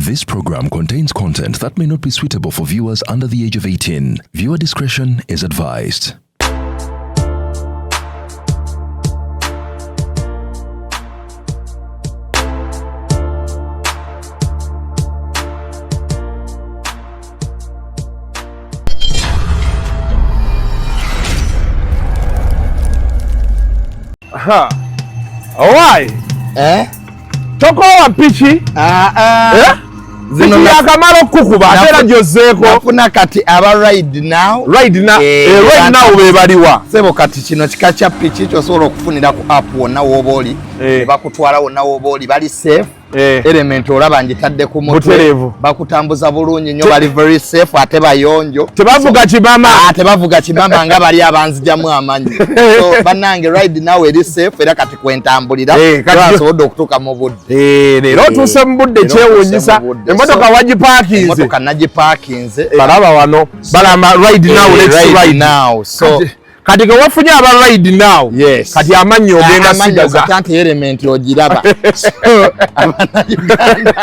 This program contains content that may not be suitable for viewers under the age of 18. Viewer discretion is advised. Ha. Owai. Eh? Tokowa piki. Ah ah. Eh? Zino Piki yakamala okukuba ate era gy'ozzeeko. Nafuna kati aba ride now. Ride now. Eh, Eh, right now be baliwa. Sebo kati kino kika kya piki ky'osobola okufunira ku app wonna w'oba oli. Eh. Ne bakutwala wonna w'oba oli bali safe. Eh. Element olaba ngitadde ku mutwe. Butereevu. Bakutambuza bulungi nnyo bali very safe ate bayonjo. Tebavuga kimama. Ah, tebavuga kimama nga bali abanzijamu amanyi. So bannange ride now eri safe era kati kwentambulira. Eh, kati- Twasobodde okutuuka mu budde. Eh, leero otuuse mu budde Leero otuuse kyewuunyisa. mu budde. Emmotoka So, wagipaakinze. Emmotoka nagipaakinze. Balaba wano. Balamba ride now, Eh, let's ride ride. now. So Kati ke wafunye aba ride now. Yes. Kati amannyo ogenda Amannyo sigaza. kati anti element ogiraba. So, Abannayuganda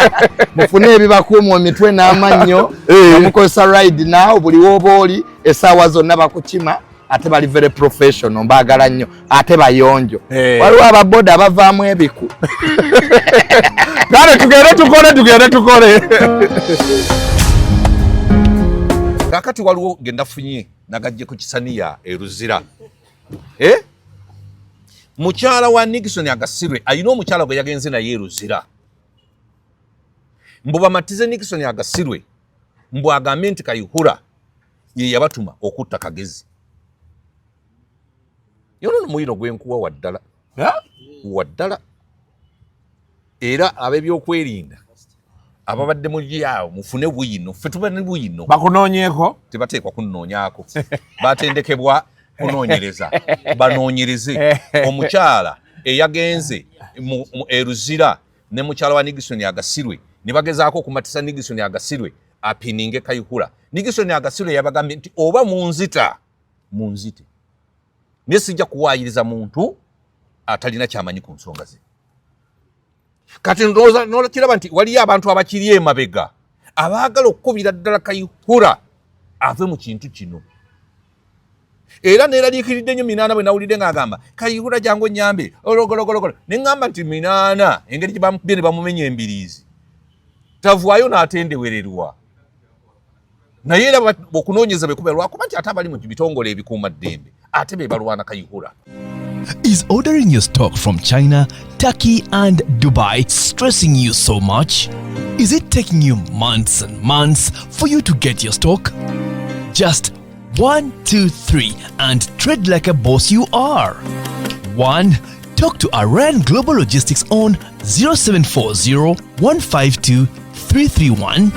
mufune ebibakuuma emitwe n'amannyo Eh. nga mukozesa ride now buli w'oba oli essaawa zonna bakukima ate bali very professional mbaagala nnyo ate bayonjo. Eh. Waliwo ababoda abavaamu ebiku. Kale tugende tukole tugende tukole. Kakati waliwo ge nafunye nagajje ku kisaniya e Luzira. Eh? Mukyala wa Nixon Agasirwe alina omukyala gwe yagenze naye e Luzira. Mbu bamatize Nixon Agasirwe mbu agambe nti Kayihura ye yabatuma okutta Kagezi. Yono nomuyiro gwenkuwa waddala. Waddala. Era ab'ebyokwerinda ababadde mu lyawo mufune bwino, ffe tuba ne bwino. Bakunoonyeeko. Tebateekwa kunnoonyaako, batendekebwa kunoonyereza, banoonyereze omukyala eyagenze e Luzira ne mukyala wa Nixon Agasirwe ne bagezaako okumatisa Nixon Agasirwe apininge Kayihura. Nixon Agasirwe yabagambye nti oba munzita munzite, naye sijja kuwaayiriza muntu atalina kyamanyi ku nsonga ze. Kati ndowooza n'olakiraba nti waliyo abantu abakiri emabega abaagala okukubira ddala Kayihura ave mu kintu kino. Era neeraliikiridde nnyo Minaana bwe nawulidde ng'agamba Kayihura jangu onnyambe ologologologolo, ne ŋŋamba nti Minaana engeri gye bamukubye ne bamumenya embiriizi tavaayo n'atendewererwa. Naye era okunoonyeza bwe kubeera lwakuba nti ate abali mu bitongole ebikuumaddembe ate be balwana Kayihura. Is ordering your stock from China, Turkey, and Dubai stressing you so much? Is it taking you months and months for you to get your stock? Just 1, 2, 3 and trade like a boss you are. 1. Talk to Iran Global Logistics on 0740 152 331.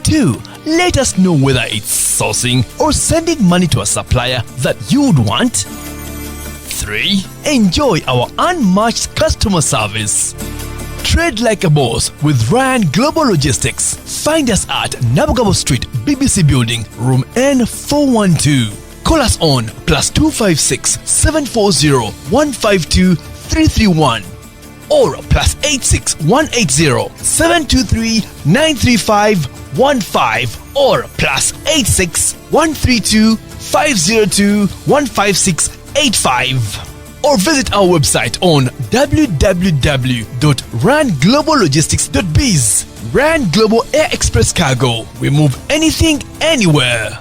2. Let us know whether it's sourcing or sending money to a supplier that you would want. 3. Enjoy our unmatched customer service. Trade like a boss with Ryan Global Logistics. Find us at Nabugabo Street, BBC Building, Room N412. Call us on +256 740 152 331 or +86 180 723 935 15 or +86 132 502 156 85 or visit our website on www.rangloballogistics.biz. Rand Global Air Express Cargo. We move anything, anywhere.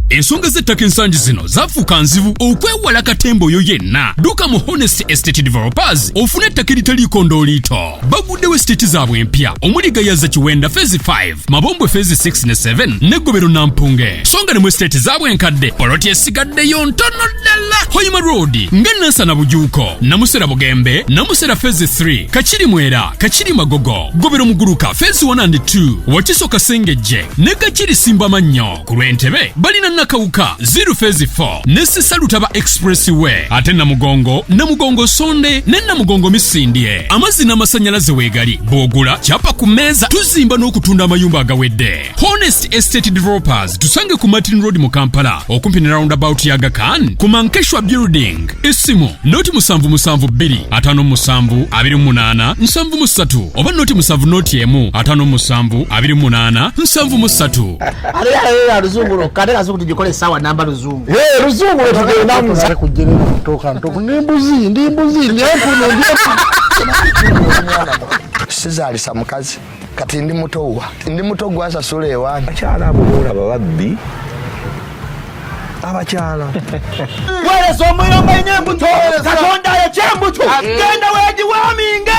Ensonga z'ettaka ensangi zino zafuuka nzibu okwewala katemba oyo yenna. Dduka mu Honest Estate Developers ofune ettaka eritaliiko ndooliito. Baguddewo esiteeti zaabwe empya omuli Gayaza Kiwenda Phase 5, Mabombwe Phase 6 ne 7 ne Gobero Nampunge. So nga ne mu esiteeti zaabwe enkadde poloti esigaddeyo ntono ddala. Hoima Road nga Nansana Bujuuko, Namusera Bugembe, Namusera Phase 3, Kakiri Mwera, Kakiri Magogo, Gobero Muguluka Phase 1 and 2, Wakiso Kasengejje ne Kakiri Simbamannyo. Ku lw'Entebe balina Nakawuka, 0 Phase 4 ne Sisa Lutaba Expressway, ate Namugongo, Namugongo Sonde ne Namugongo Misindye. Amazzi n'amasannyalaze weegali, bw'ogula kyapa ku mmeeza. Tuzimba n'okutunda amayumba agawedde. Honest Estate Developers, tusange ku Martin Road mu Kampala, okumpi ne roundabout ya Aga Khan ku Mankeshwa Building. Essimu 072 57 28 73 oba 070 1 57 28 73. Ate yalera luzungu lwokka, ate kazungu tugikole essaawa namba luzungu. Hey, luzungu lwe tugendamu. Kujjerera kutoka ntoku ndi mbuzi ndi mbuzi ndi empunu ndi Sizaalisa mukazi, kati ndi muto, wa ndi muto gwasasula ewange. Abakyala abo boolaba babbi abakyala. Weereza omuyomba ina embuto, Katonda ayokya embuto, genda weegiwaaminge.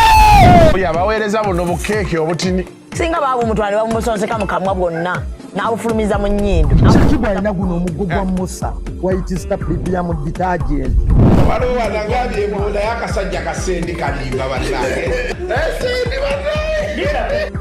Oyo abaweereza buno bukeeke obutini. Singa baabumutwala ne babumusonseka mu kamwa bwonna n'abufulumiza mu nnyindo. Kigwa alina guno omuggo gwa Musa, White Star Premium Detergent. Waliwo wanagambye munda y'akasajja kasendi kalimba bannange. Esendi bannange.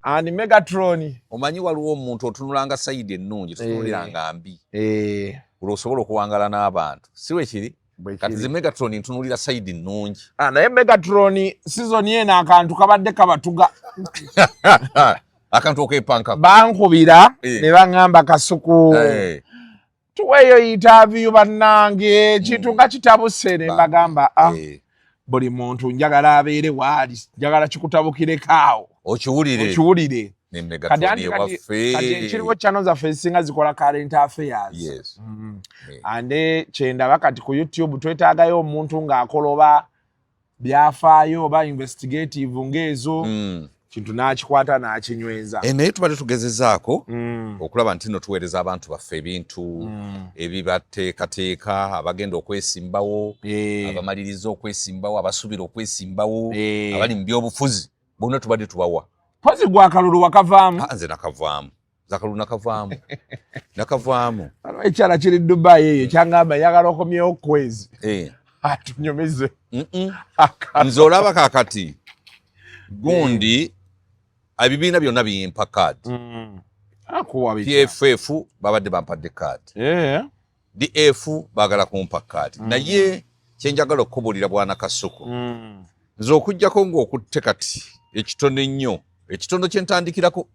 And Megatron. Omanyi waliwo omuntu otunulanga side ennungi, totunuliranga mbi, olwo osobola okuwangala n'abantu, si we kiri? Kati ze Megatron ntunulira side nnungi. Ah, naye Megatron season eno akantu kabadde kabatuga. Akantu okepanka. Bankubira Eh. ne baŋŋamba, "Kasuku, tuweeyo interview bannange, kintu nga kitabuse." Ne mbagamba, "Ah, buli muntu njagala abeere waali, njagala kikutabukireko awo okiwulire." Okiwulire. Ne Kati Megatron anti ewaffe. Kati ekiriwo, channel zaffe ezisinga zikola current affairs. Ande kyendaba kati ku YouTube twetaagayo omuntu ng'akola oba byafaayo oba investigative ng'ezo, kintu n'akikwata n'akinyweza. Eh, naye tubadde tugezezaako okulaba nti nno tuweereza abantu baffe ebintu ebibateekateeka, abagenda okwesimbawo, abamaliriza okwesimbawo, abasuubira okwesimbawo, abali mu byobufuzi, bonna tubadde tubawa. Pozi gwa akalulu wakavaamu? Ah, nze nakavaamu, zakalulu nakavaamu, nakavaamu. Waliwo ekyala kiri Dubai eyo kyangamba yagala okomyewo kwezi atunyumize. Nze olaba kakati gundi ebibiina byonna biyimpa kaadi. Akuwa bitya? PFF babadde bampadde kaadi, DF baagala kumpa kaadi, naye kyenjagala okubuulira, bwana Kasuku, nze okugjako ng'okutte kati ekitono ennyo, ekitono kye ntandikirako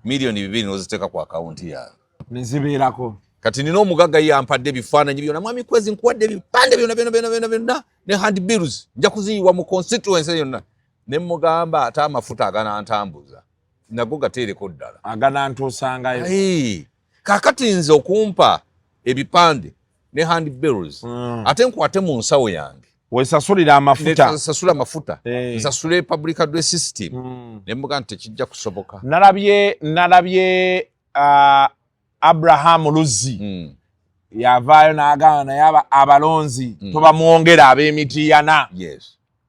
2 miliyoni n'oziteeka ku akawunti yange. Nezibeerako. Kati nina omugagga ye ampadde ebifaananyi byonna, "Mwami Kwezi, nkuwadde ebipande byonna byonna byonna byonna byonna ne handbills, nja kuziyiwa mu constituency yonna." Ne mugamba, "Ate amafuta aganantambuza nago gateereko ddala." Aganantuusangayo. Hey, kaakati nze okumpa ebipande ne handbills, ate nkwate mu nsawo yange wesasulira amafuta. Nsasule amafuta, nsasule public address system, ne mugamba nti tekijja kusoboka. Nalabye Abraham Luzzi yavaayo n'agamba naye abalonzi tobamwongera ab'emitiyana.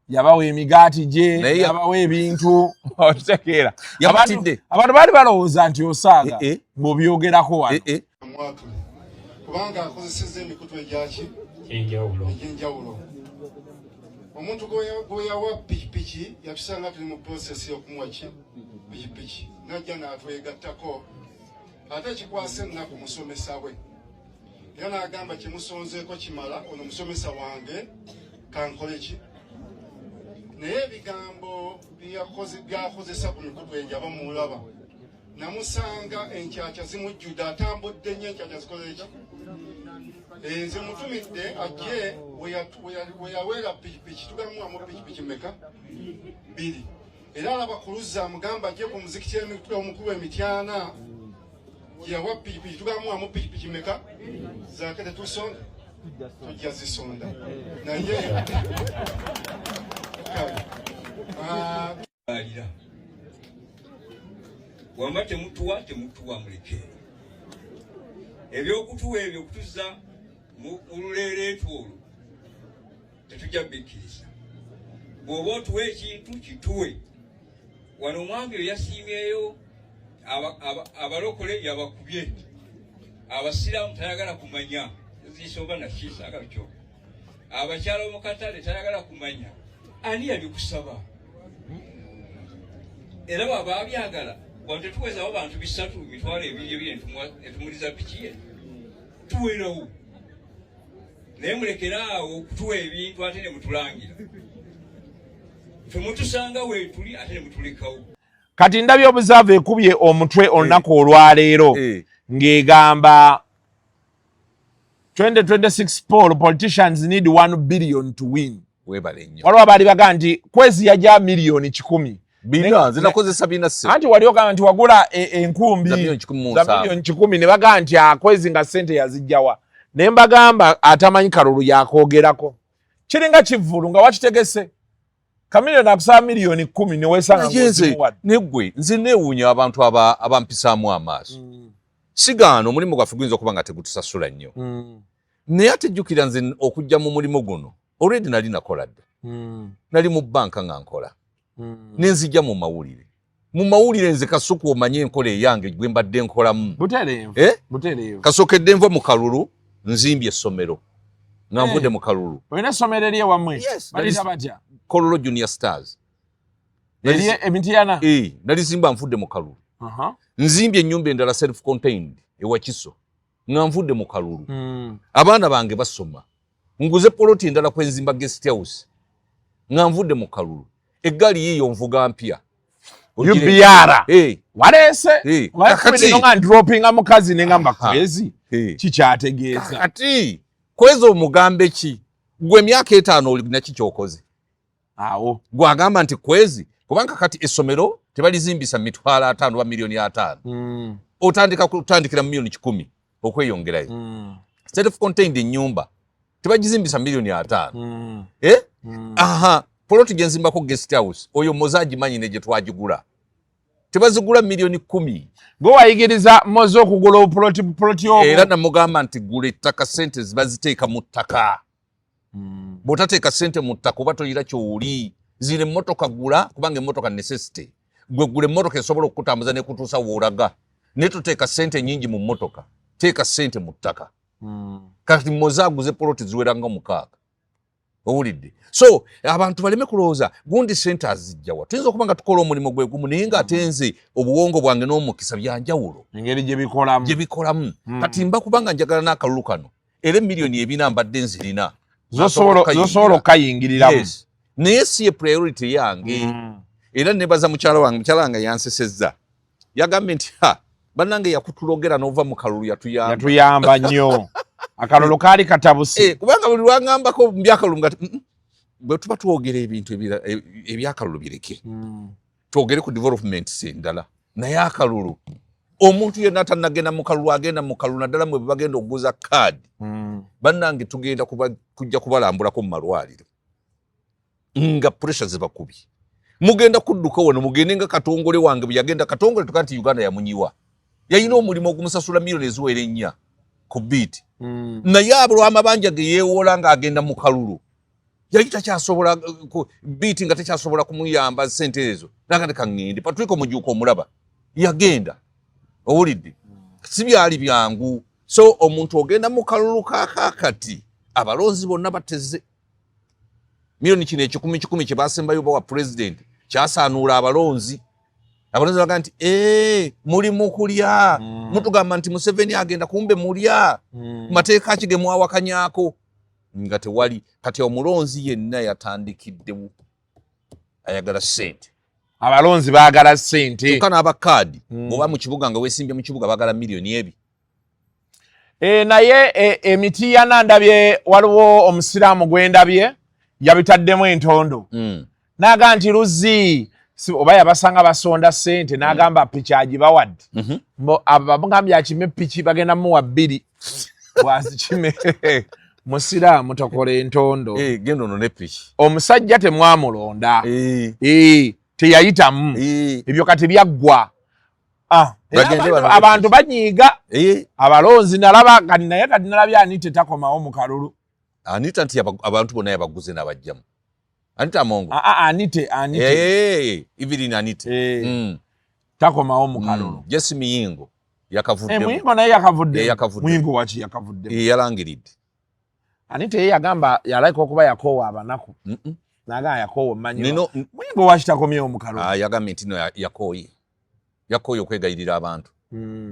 Yabawa emigaati gye, yabawa ebintu, okitegeera? Yabatidde. Abantu baali balowooza nti osaaga Eh, eh. ng'obyogerako wano. Mwatule kubanga akozesezza emikutu egyaki egyenjawulo. Omuntu gwe yawa pikipiki yatusanga tuli mu process y'okumuwa ki pikipiki, najja n'atwegattako, ate ekikwasa ennaku musomesa we, era n'agamba, "Kyemusonzeeko kimala, ono musomesa wange, kankole ki?" Naye ebigambo byakozesa ku mikutu egyo, abamulaba namusanga enkyakya zimujjudde, atambudde nnyo, enkyakya zikoze ki. Nze mutumidde ajje we yaweera pikipiki, tugamuwamu pikipiki meka? Bbiri. Era alaba ku luzzi, amugamba ajje ku muzikiti omukulu emityana gye yawa pikipiki, tugamuwamu pikipiki meka? Zaake tetusonda, tujja zisonda, naye kale, alira wamba temutuwa, temutuwa, muleke ebyokutuwa ebyo kutuzza mu luleereetu olwo, tetujja bikkiriza. Bw'oba otuwa ekintu kituwe. Wano omwami oyo yasiimyeyo abalokole yabakubye, abasiraamu tayagala kumanya zisoba nakisaagala kyo, abakyala omu katale tayagala kumanya. Ani yabikusaba? Era bwaba abyagala, wano tetuwezawo bantu 3 20,000 netumuliza piki ye tuwerawo. Naye mulekeraawo okutuwa ebintu ate ne mutulangira. Ffe mutusanga weetuli ate ne mutulekawo. Kati ndabye obuzaavu ekubye omutwe olunaku olwaleero ng'egamba 2026 poll, politicians need 1 billion to win. Webale nnyo. Waliwo abaali bagaa nti Kwezi yajja miliyoni 100. Bina nze nakozesa bina se. Anti wali ogamba nti wagula enkumbi za miliyoni kikumi mu za nsanvu. miliyoni 100, ne bagaa nti akwezi nga ssente yazijjawa. Ne mbagamba atamanyi kalulu yakoogerako. Kiringa kivvulu nga wakitegese. Chameleone akusaba miliyoni 10 ne weesanga Naye nze ng'ozimuwadde. Neggwe nze neewuunya abantu abampisaamu amaaso. Sigaana omulimu gwaffe guyinza okuba nga tegutusasula nnyo, naye ate jjukira nze okujja mu mulimu guno already nali nakola dda. Nali mu banka nga nkola, nenzijja mu mawulire. Mu mawulire nze Kasuku omanye enkola eyange gwe mbadde nkolamu. Butereevu. Eh? Butereevu. Kasookedde nva mu kalulu, nzimbye essomero nga nvudde mu kalulu. Olina essomero eri ewammwe? Yes. Baliyita batya? Kololo Junior Stars. Eri Emitiyana? Eh, nalizimba nvudde mu kalulu. Nzimbye ennyumba endala self contained ewakiso nga nvudde mu kalulu. Abaana bange basoma. Nguze poloti endala kwenzimba guest house nga nvudde mu kalulu. Eggaali yiiyo nvuga mpya. UBR. Eh. Waleese. Eh. Kakati nga ndropinga mukazi ne ngamba Kwezi kikyategeeza. Kakati Kwezi omugambe ki? Gwe emyaka 5 olina ki kyokoze? Awo. Gwagamba nti Kwezi, kubanga kati essomero tebalizimbisa 50,000 oba miliyoni 50. Otandika kutandikira mu miliyoni 100 okweyongerayo. Self contained ennyumba tebagizimbisa miliyoni 50. Eh? Aha, poloti gye nzimbako guest house oyo Moze agimanyi ne gye twagigula. Tebazigula miliyoni 10. Gwe wayigiriza Moze okugula obupoloti poloti obwo? Era namugamba nti gula ettaka, ssente zibaziteeka mu ttaka. Bw'otateeka ssente mu ttaka oba toyira ky'oli. Zino emmotoka gula kubanga emmotoka necessity. Gwe gula emmotoka esobola okukutambuza n'ekutuusa w'olaga. Naye toteeka ssente nnyingi mu mmotoka, teeka ssente mu ttaka. Kati Moze aguze poloti ziwera nga 6. Owulidde? So abantu baleme kulowooza gundi ssente azijjawa. Tuyinza okuba nga tukola omulimu gwe gumu, naye ng'ate nze obuwongo bwange n'omukisa byanjawulo. Engeri gye bikolamu. Gye bikolamu. Kati mba kubanga njagala n'akalulu kano, era emiliyoni 4 mbadde nzirina. Zosobola okukayingiriramu. Yes. Naye si ye priority yange. Era nebaza mukyala wange, mukyala wange yansesezza. Yagambye nti ha bannange yakutulogera n'ova mu kalulu yatuyamba. Yatuyamba nnyo. Akalulu kaali katabuse. Eh, kubanga buli lwangambako mu byakalulu nga bwe tuba twogera ebintu ebyakalulu bireke. Twogere ku developments endala. Naye akalulu omuntu yenna atannagenda mu kalulu agenda mu kalulu, naddala mwe bagenda okuguza kaadi. Bannange tugenda kujja kubalambulako mu malwaliro nga pressure zibakubye. Mugenda kudduka wano mugende nga Katongole wange bwe yagenda. Katongole tuka nti Uganda yamunyiwa, yalina omulimu ogumusasula miliyoni eziwera 4 ku biiti, naye olw'amabanja ge yeewola ng'agenda mu kalulu yali takyasobola biiti nga tekyasobola kumuyamba ssente ezo, naga ka ŋŋende. Patrick Omujuuka omulaba yagenda, owulidde? Si byali byangu. So omuntu ogenda mu kalulu kakakati abalonzi bonna bateze miliyoni kino ekikumi kikumi kye basembayo bawa pulezidenti kyasaanuula abalonzi. Abalonzi baga nti ee muli mu kulya, mutugamba nti Museveni agenda, kumbe mulya. Mateeka ki ge mwawakanyako nga tewali? Kati omulonzi yenna yatandikiddewo ayagala ssente. Abalonzi baagala ssente. Kyokka n'abakaadi bw'oba mu kibuga nga weesimbye mu kibuga baagala miliyoni 2. E, naye Emitiyana ndabye waliwo omusiraamu gwe ndabye yabitaddemu entondo, n'agamba nti Luzzi oba yabasanga basonda ssente, n'agamba piki agibawadde. Bamugambye akime piki bagenda muwa bbiri bwazikime. Musiraamu tokola entondo. Eh, genda ono ne piki. Omusajja temwamulonda. Eh, teyayitamu. Ebyo kati byaggwa. Ah, abantu banyiiga abalonzi nalaba kati, naye kati nalabye Anita takomawo mu kalulu. Anita nti abantu bonna yabaguze n'abajjamu. Anita Amongo. Ah, ah, Anite, Anite. Hey, eh, Evelyn Anite. Hey. Eh. Takomawo mu kalulu. Jesse Miyingo yakavudde. Eh, Muyingo naye yakavudde. Eh, yakavudde. Muyingo waki yakavudde? Eh, yalangiridde. Anite ye yagamba yalaika okuba yakoowa abanaku. Naga yakoowa mmanyi. Nino Muyingo waki takomyewo mu kalulu? Ah, yagambye nti no yakooye. Yakooye okwegayirira abantu.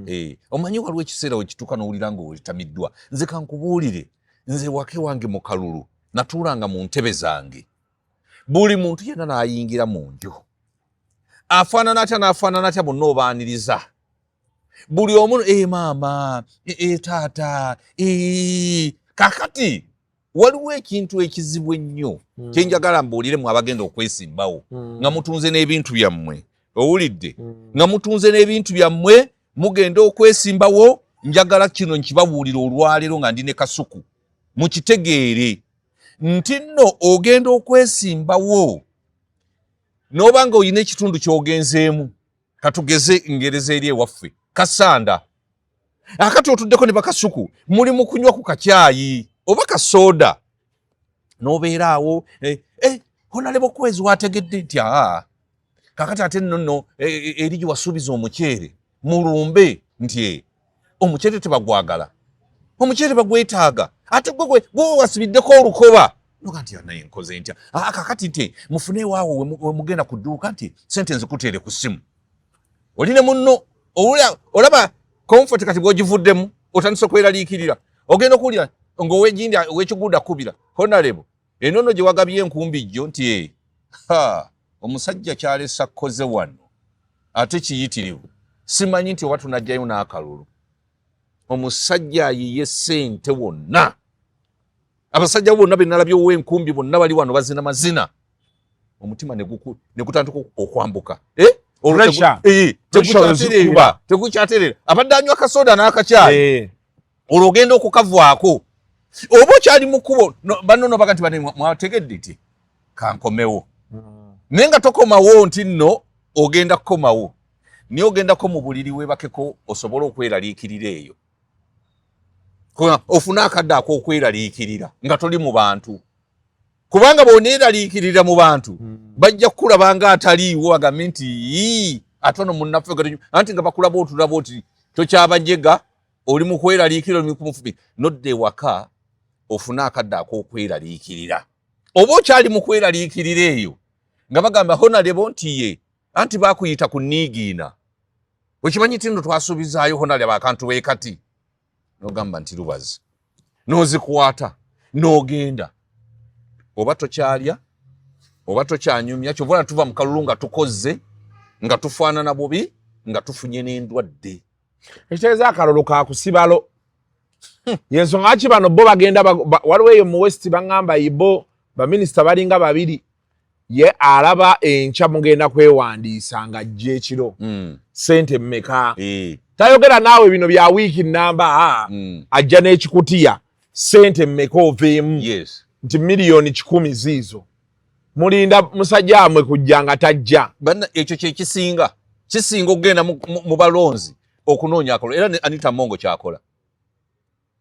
Eh, omanyi waliwo ekiseera wekituuka n'owulira nga otamiddwa. Nze kankubuulire, nze wake wange mu kalulu natuulanga mu ntebe zange. Buli muntu yenna n'ayingira mu nju. Afaanana atya n'afaanana atya bonna obaaniriza. Buli omu maama, taata, kakati waliwo ekintu ekizibu ennyo kye njagala mbuulire mwe abagenda okwesimbawo nga mutunze n'ebintu byammwe. Owulidde? Nga mutunze n'ebintu byammwe mugenda okwesimbawo, njagala kino nkibabuulire olwaleero nga ndi ne Kasuku. Mukitegeere nti nno ogenda okwesimbawo n'oba nga olina ekitundu ky'ogenzeemu, katugeze ngereza eri ewaffe Kasanda, akati otuddeko ne Bakasuku muli mu kunywa ku kacyayi oba kasooda n'obeera awo Honorable Kwezi wategedde nti aa kakati ate nno nno eri gye wasuubiza omuceere mulumbe nti omuceere tebagwagala, omuceere bagwetaaga, ate gwe wasibiddeko olukoba noga nti naye nkoze ntya? Kakati nti mufune ewaawo we mugenda ku dduuka nti sente nzikuteere ku ssimu. Oli ne munno olaba comfort kati bw'ogivuddemu otandise okweraliikirira, ogenda okuwulira ng'owegindi ow'ekiguuda akubira Honorable enono gye wagabye enkumbi jjo nti omusajja kyalesa kkoze wano ate kiyitirivu, simanyi nti oba tunajjayo n'akalulu. Omusajja ayiye ssente wonna, abasajja bonna be nalabye ow'enkumbi bonna bali wano bazina mazina, omutima ne gutandika okwambuka. Tegukyaterera, abadde anywa kasoda n'akacyayi, olwo ogenda okukavaako oba okyali mu kkubo banno nobaga nti bane mwategedde nti kankomewo, naye nga tokomawo nti nno ogenda kukomawo, naye ogendako mu buliri weebakeko osobole okweraliikirira eyo, ofune akadde ak'okweraliikirira nga toli mu bantu, kubanga bw'oneeraliikirira mu bantu bajja kukulaba nga ataliiwo, bagambe nti ate ono munnaffe, anti nga bakulaba otulaba oti tokyabajega, oli mu kweraliikirira, oli kumufubi. Nodda ewaka ofune akadde ak'okweraliikirira, oba okyali mu kweraliikirira eyo nga bagamba Honorable nti ye anti bakuyita ku niigiina, okimanyi nti nno twasuubizaayo Honorable akantu weekati, n'ogamba nti lubazi, n'ozikwata n'ogenda, oba tokyalya oba tokyanyumya. Kyova tuva mu kalulu nga tukoze nga tufaanana bubi nga tufunye n'endwadde. Ekitegeeza akalulu kakusibalo yensonga ki bano bo bagenda waliwo eyo mu West baŋŋamba ibo baminisita balinga babiri, ye alaba enkya mugenda kwewandiisa nga ajja ekiro sente mmeka, tayogera naawe bino bya wiiki namba, ajja n'ekikutiya sente mmeka oveemu, nti 100,000,000 ziizo, mulinda musajja amwe kujja nga tajja. Ekyo kyekisinga kisinga okugenda mu balonzi okunoonya akalulu. Era Anita Mongo kyakola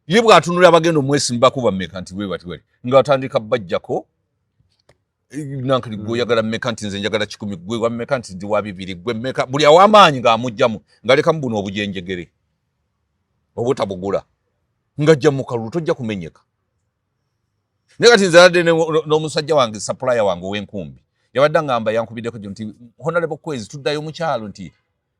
ye bw'atunula abagenda omwesimbako bammeka nti bwe bati bali ng'atandika bajjako nankati gwe oyagala mmeka nti nze njagala 100, gwe wa mmeka nti ndi wa 200, gwe mmeka, buli aw'amaanyi ng'amugjamu ng'alekamu buno obujenjegere obutabugula ng'ajja mu kalulu tojja kumenyeka. Naye kati nze adde n'omusajja wange supplier wange ow'enkumbi yabadde angamba yankubiddeko nti Honorable Kwezi tuddayo mu kyalo nti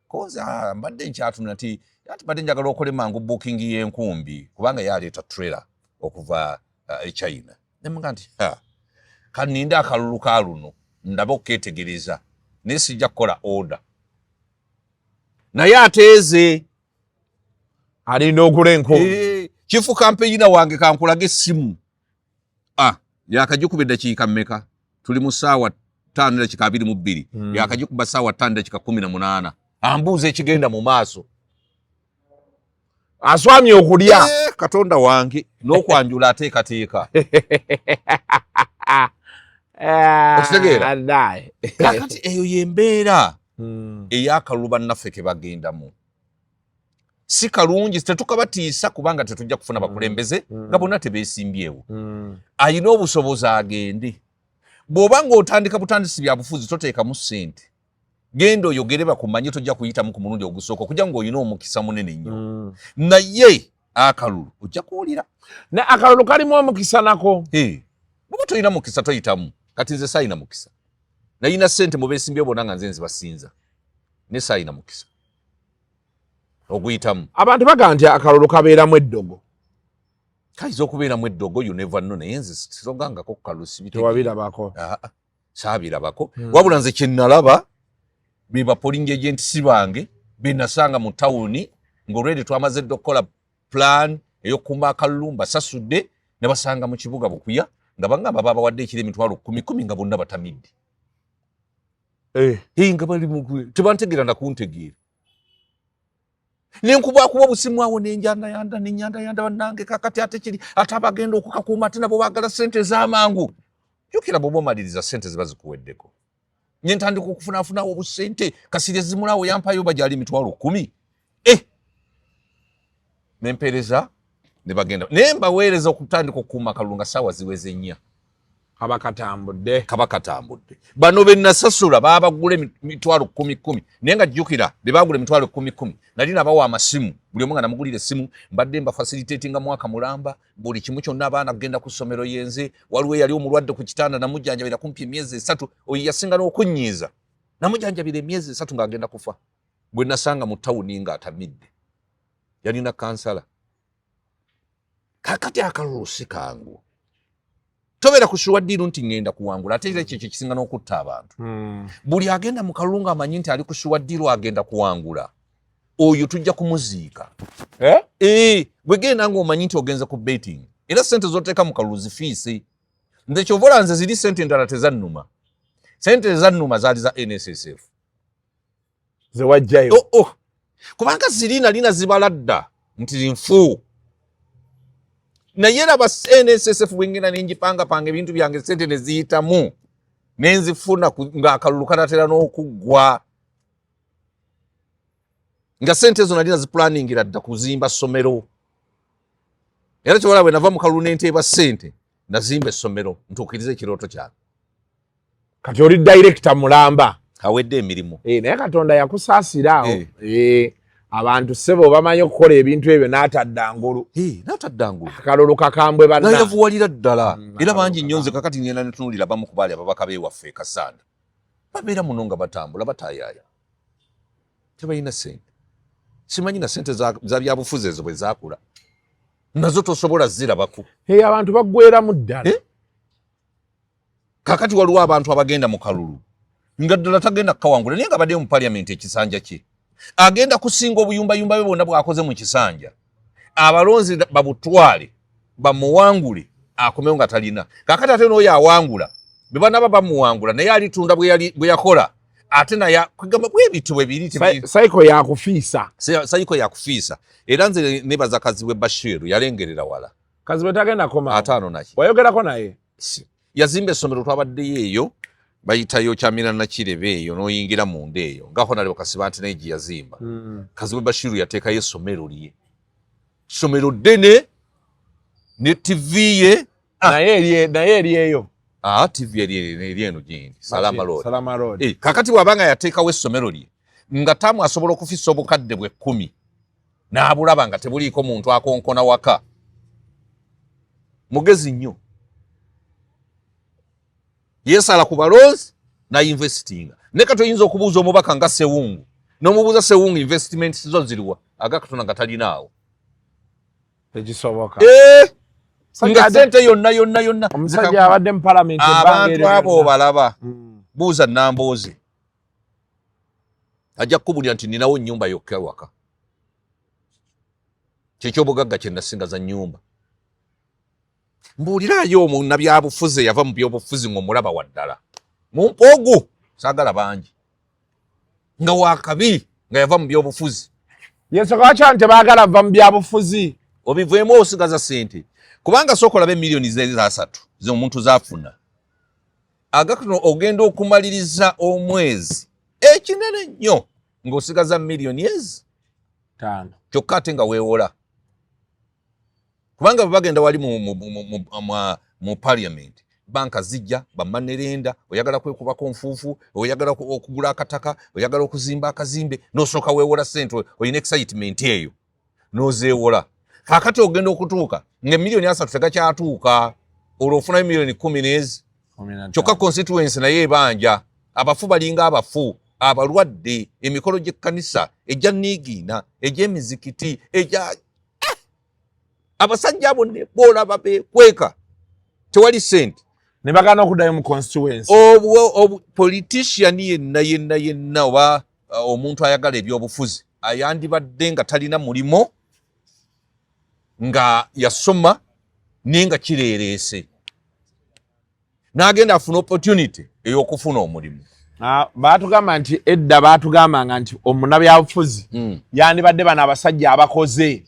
koze mbadde nkyatunula nti ati mbadde njagala okole mangu booking y'enkumbi kubanga yaleeta trailer okuva e China. Nemuga nti kaninde akalulu ka luno ndabe okukeetegereza naye sijja kukola order, naye ateeze alinda ogula enkumbi. Chief campaigner wange kankulaga essimu yakagikuba eddakiika mmeka, tuli mu ssaawa 5:22, yakagikuba ssaawa 5:18, ambuuza ekigenda mu maaso. Aswamye okulya Katonda wange n'okwanjula ateekateeka. Okitegeera? Kakati eyo y'embeera ey'akalulu bannaffe ke bagendamu. Si kalungi, tetukabatiisa kubanga tetujja kufuna bakulembeze nga bonna tebeesimbyewo. Ayina obusobozi agende. Bw'oba ng'otandika butandisi bya bufuzi, toteekamu ssente, genda oyogere bakumanye, tojja kuyitamu ku mulundi ogusooka okujja ng'olina omukisa munene nnyo. Naye akalulu ojja kuwulira. Ne akalulu kalimu omukisa nako. Bw'oba tolina mukisa toyitamu. Kati nze saayina mukisa, nalina ssente mu beesimbyewo bonna nga nze nzibasinza, ne saayina mukisa oguyitamu. Abantu bagamba nti akalulu kabeeramu eddogo. Kayinza okubeeramu eddogo, you never know, naye nze sirogangako ku kalulu, sibitegeera. Tewabirabako? Ah, ah, saabirabako. Wabula nze kye nalaba be ba polling agents bange be nasanga mu tawuni ng'olwedi twamaze dda okukola plan ey'okukumba akalulu, mbasasudde, ne basanga mu kibuga Bukuya nga bangamba babawadde ekiro 100,000 nga bonna batamidde. Eh, nga bali tebantegeera nakuntegeera, nenkubakuba obusimu awo nenjandayanda nenyandayanda, bannange kakati ate kiri ate abagenda okukakuuma ate nabo baagala sente ez'amangu. Jjukira bw'oba omaliriza sente ziba zikuweddeko, nentandika okufunafunawo obusente. Kasirye zimulawo yampayo bagyali 100,000, eh, nempeereza ne bagenda naye mbaweereza okutandika okukuuma akalulu nga saawa ziweze 4. Kaba katambudde. Kaba katambudde. Bano be nasasula babagula 100,000, naye nga jjukira be bagula 100,000 nali nabawa amasimu, buli omu nga namugulira essimu. Mbadde mbafacilitatinga mwaka mulamba, buli kimu kyonna, abaana kugenda ku ssomero yenze, waliwo eyali omulwadde ku kitanda namujjanjabira kumpi emyezi 3, oyo yasinga n'okunnyiiza, namujjanjabira emyezi 3 ng'agenda kufa, gwe nasanga mu tawuni ng'atamidde, yalina kansala. Kakati akalulu si kangu, tobeera ku sure deal nti ŋŋenda kuwangula, ate era ekyo kyekisinga n'okutta abantu. Buli agenda mu kalulu ng'amanyi nti ali ku sure deal agenda kuwangula, oyo tujja kumuziika. Eh? Eh, gwe genda ng'omanyi nti ogenze ku betting, era sente z'oteeka mu kalulu zifiise. Nze kyova olaba nze ziri sente endala tezannuma, sente ezannuma zaali za NSSF. Zewajjayo? Oh. Kubanga ziri nalina zibala dda nti nfu, naye laba NSSF bwengenda nenjipangapanga ebintu byange, sente neziyitamu nenzifuna ng'akalulu kanatera n'okuggwa, nga sente ezo nalina zipulaningira dda kuzimba ssomero. Era kyewala bwe nava mu kalulu nenteeba sente nazimba essomero ntuukirize ekirooto kyange. Kati oli director mulamba. Awedde emirimu. Eh, naye Katonda yakusaasira awo. Eh, abantu ssebo bamanyi okukola ebintu ebyo n'atadda ngulu. Eh, n'atadda ngulu. Akalulu kakambwe banna. Nayavuwalira ddala. Era bangi nnyo, nze kakati ngenda netunuulira bamu ku baali ababaka b'ewaffe e Kassanda, babeera muno nga batambula bataayaaya, tebalina sente, simanyi na sente za byabufuzi ezo bwe zaakula nazo tosobola zirabako. Hey, abantu baggweramu ddala. Eh? Kakati waliwo abantu abagenda mu kalulu nga ddala tagenda kukawangula, naye nga baddeyo mu parliament ekisanja kye agenda kusinga obuyumbayumba bwe bwonna bwakoze mu kisanja, abalonzi babutwale bamuwangule, akomewo nga talina. Kakati ate n'oyo awangula bwe banaba bamuwangula naye alitunda bwe yakola ate naye kugamba bwebityo bwe biri. Cycle yakufiisa. Cycle yakufiisa. Era nze nebaza Kazibwe Bashiru, yalengerera wala. Kazibwe tagenda koma. 50 naki. Wayogerako naye? Yazimba essomero, twabaddeyo eyo bayitayo Kyamira Nakirebe eyo n'oyingira munda eyo nga Honorable Kasibante naye gye yazimba. Kazibwe Bashiru yateekayo essomero lye, ssomero ddene ne TV ye. Naye eri eyo. Ah, TV eri eno gindi Salama Road. Salama Road. Eh, kakati bw'abanga yateekawo essomero lye nga taamu asobola okufissa obukadde bwe 10 n'abulaba nga tebuliiko muntu akonkona waka, mugezi nnyo, yeesala ku balonzi nainvestinga. Naye kati oyinza okubuuza omubaka nga Sewungu, n'omubuuza, "Sewungu, investments zo ziriwa?" Aga Katonda nga talinaawo. Tekisoboka. Eh, nga sente yonna yonna yonna. Omusajja abadde mu palamenti ebbanga abantu eryo abo lyonna. Obalaba, buuza Nambooze, ajja kukubulira nti ninawo nnyumba yokka ewaka, kyekyobugagga kye nasingaza nnyumba. Mbuulirayo omunnabyabufuzi eyava mu byobufuzi ng'omulaba waddala mumpa ogu, saagala bangi, nga wakabi nga yava mu byobufuzi. Yensonga lwaki abantu tebaagala va mu byabufuzi. Obiveemu osigaza sente, kubanga sooka olabe miliyoni 3 omuntu zafuna agakano, ogenda okumaliriza omwezi ekinene nnyo ng'osigaza miliyoni ezi 5. Kyokka ate nga weewola, kubanga bwe bagenda wali mu parliament. Banka zijja, bamanerenda, oyagala kwekubako nfuufu, oyagala okugula akataka, oyagala okuzimba akazimbe, nosooka weewola sente, olina excitement eyo nozeewola. Kakati ogenda okutuuka nga 30 million tegakyatuuka, olwo ofunayo 10 million nezi. Kyokka constituency naye ebanja, abafu balinga abafu, abalwadde, emikolo gy'ekkanisa, egya niigiina, egy'emizikiti, egya abasajja abo ne boolaba bekweka, tewali sente. Ne bagana okuddayo mu constituency. Obu politician yenna yenna yenna oba omuntu ayagala ebyobufuzi ayandibadde nga talina mulimo, nga yasoma naye nga kireereese, n'agenda afuna opportunity ey'okufuna omulimu. Ah, baatugamba nti edda baatugambanga nti omunabyabufuzi yandibadde bano abasajja abakoze.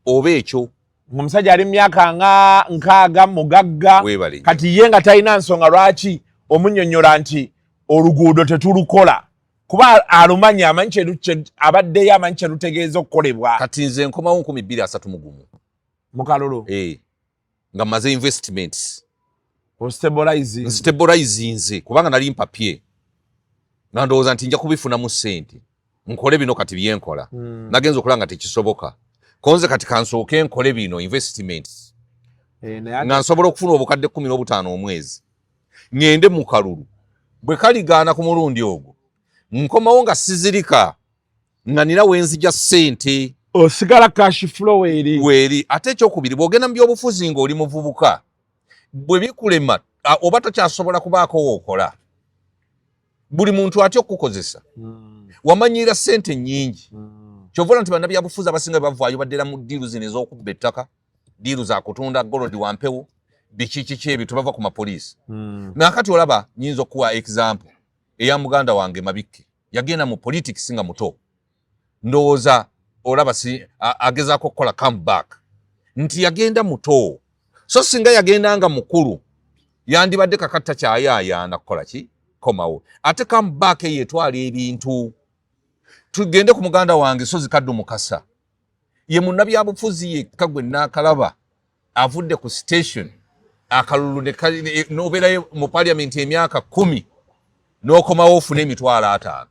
Oba ekyo. Ng'omusajja ali mu myaka nga 60, mugagga. Weebale. Kati ye nga talina nsonga lwaki omunnyonnyola nti oluguudo tetulukola, kuba alumanyi, amanyi abaddeyo, amanyi kyerutegeeza okukolebwa. Kati nze nkomawo 2031. Mu kalulu. Eh, nga maze investments. Ostabilizing. Nstabilizinze, kubanga nali mpapye nga ndowooza nti nja kubifunamu ssente nkole bino kati byenkola. Nagenza okulaba nga tekisoboka, konze kati kansooke nkole bino investments Eh, naye nga nsobola okufuna obukadde 15 omwezi, ŋŋende mu kalulu. Bwe kaligaana ku mulundi ogwo, nkomawo nga sizirika, nga nina wenzija ssente. Osigala cash flow eri. Weeri. Ate ekyokubiri, bw'ogenda mu byobufuzi ng'oli muvubuka, bwe bikulema oba tokyasobola kubaako wookola, buli muntu atya okukukozesa. Wamanyiira ssente nnyingi. Kyova olaba nti bannabyabufuzi abasinga bwe bavaayo baddira mu deal zino ez'okubba ettaka, deal za kutunda gold wampewo, biki kiki ebyo, tebava ku mapoliisi. Naakati olaba nyinza okuwa example eya muganda wange Mabikke, yagenda mu politics nga muto. Ndowooza olaba si agezaako okukola comeback nti yagenda muto, so singa yagenda nga mukulu yandibadde kakati takyayaayaana kukola ki komawo. Ate comeback eyo etwala ebintu. Tugende ku muganda wange Sozi Kaddu Mukasa, ye munnabyabufuzi yekka gwe naakalaba avudde ku station akalulu n'obeerayo mu parliament emyaka 10 n'okomawo ofune 50,000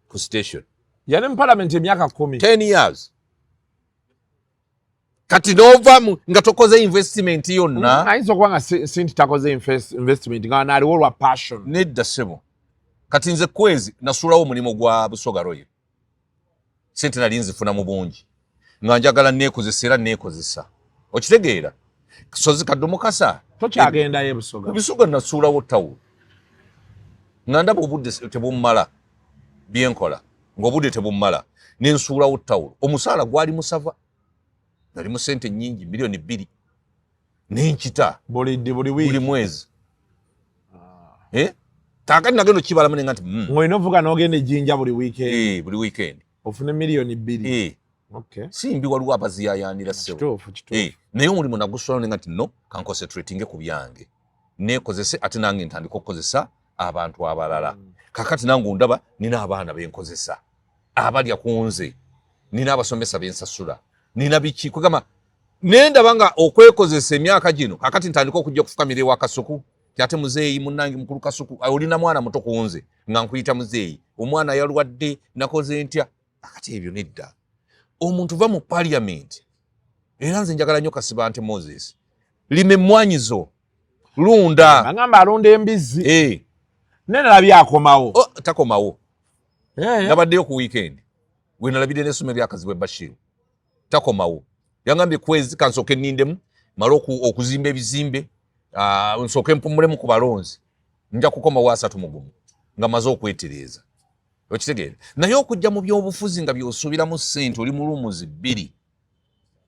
ku station. Yali mu parliament emyaka 10? 10 years. Kati n'ovamu nga tokoze investment yonna. Ayinza okuba nga si nti takoze investment, nga naaliwo lwa passion. Nedda ssebo. Kati nze kwezi nasuulawo omulimu gwa Busoga Royal, sente nali nzifuna mu bungi, nga njagala neekozesa era neekozesa, okitegeera? Sozi Kaddu Mukasa. Tokyagendayo ebusoga? Busoga nasuulawo tawulo, nga ndaba obudde tebummala, byenkola ng'obudde tebummala, nensuulawo tawulo. Omusaala gwali musava, nali mu sente nnyingi, 2 million nenkita. Buli buli buli wiiki? Mwezi. Eh? Kakati nagenda okibalamu nenga nti Ng'olina ovuga n'ogenda ejjinja buli weekend? Eh, buli weekend. Ofune 2 million? Eh. Okay. Simbi, waliwo abaziyayanira ssebo. Kituufu, kituufu. Eh, naye omulimu nagusulawo nenga nti no, kanconcentratinge ku byange, nekozese, ate nange ntandika okukozesa abantu abalala. Kakati nange ondaba nina abaana benkozesa abalya ku nze, nina abasomesa bensasula, nina biki. Kwegamba nendaba nga okwekozesa emyaka gino, kakati ntandika okujja okufukamira ewa Kasuku, ti ate muzeeyi munnange mukulu Kasuku, olina mwana muto ku nze nga nkuyita muzeeyi, omwana yalwadde, nakoze ntya? Akati ebyo nedda. Omuntu va mu parliament, era nze njagala nnyo Kasibante Moses, lima emmwanyizo, lunda. Agamba alunda embizzi. Eh. Naye nalabye akomawo. Oh, takomawo. Eh. Nabaddeyo ku weekend we nalabidde n'essomero lyakazibwe Bashiru, takomawo. Yangambye kwezi kansooke nnindemu male okuzimba ebizimbe, nsooke mpumulemu ku balonzi, nja kukomawo 31 nga maze okwetereeza, okitegeera? Naye okujja mu byobufuzi nga byosuubiramu ssente, oli mu rooms bbiri,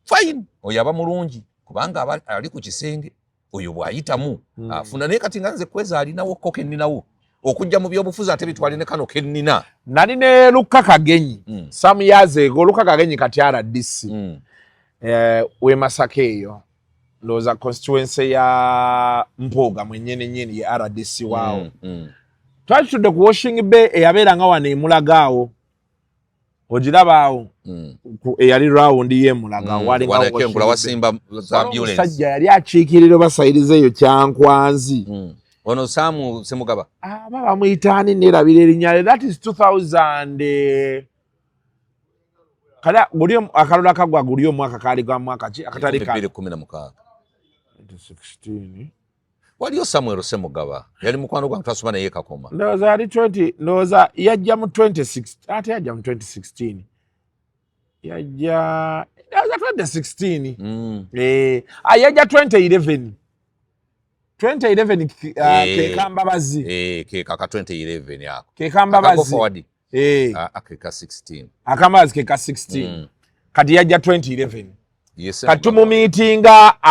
fine, oyo aba mulungi kubanga aba ali ku kisenge, oyo bw'ayitamu afuna. Naye kati nga nze kwezi alinawo ko kenninawo, okujja mu byobufuzi ate bitwale ne kano kennina. Nali ne Luka Kagenyi some years ago. Luka Kagenyi kati RDC we Masaka eyo, ndowooza constituency ya Mpuuga mwennyini nnyini ye RDC waawo. Twali tutudde ku washing bay eyabeeranga wano emulaga awo. Ogiraba awo eyali rawundi yemulaga walingawasimba omusajja yali akiikirira obasayiriza eyo Kyankwanzi. Ono Samu Semugaba aba bamuyitaani, nerabira erinnya lye. That is 2000 kale guli akalulu akagwa guli omwaka kaali gwa mwaka ki akatali ka 2016? Waliyo Samuel Semugaba, yali mukwano gwange, twasoma naye Kakoma. Ndowooza yali 20, ndowooza yajja mu 26, ate yajja mu 2016, yajja ndowooza 2016. Eh, yajja 2011, 2011, Kekambabazi. Eh, keka ka 2011 ako. Kekambabazi. Forward. Eh. Ah, keka 16. Akambabazi keka 16. Kati yajja 2011. Yes. Kati tumumiitinga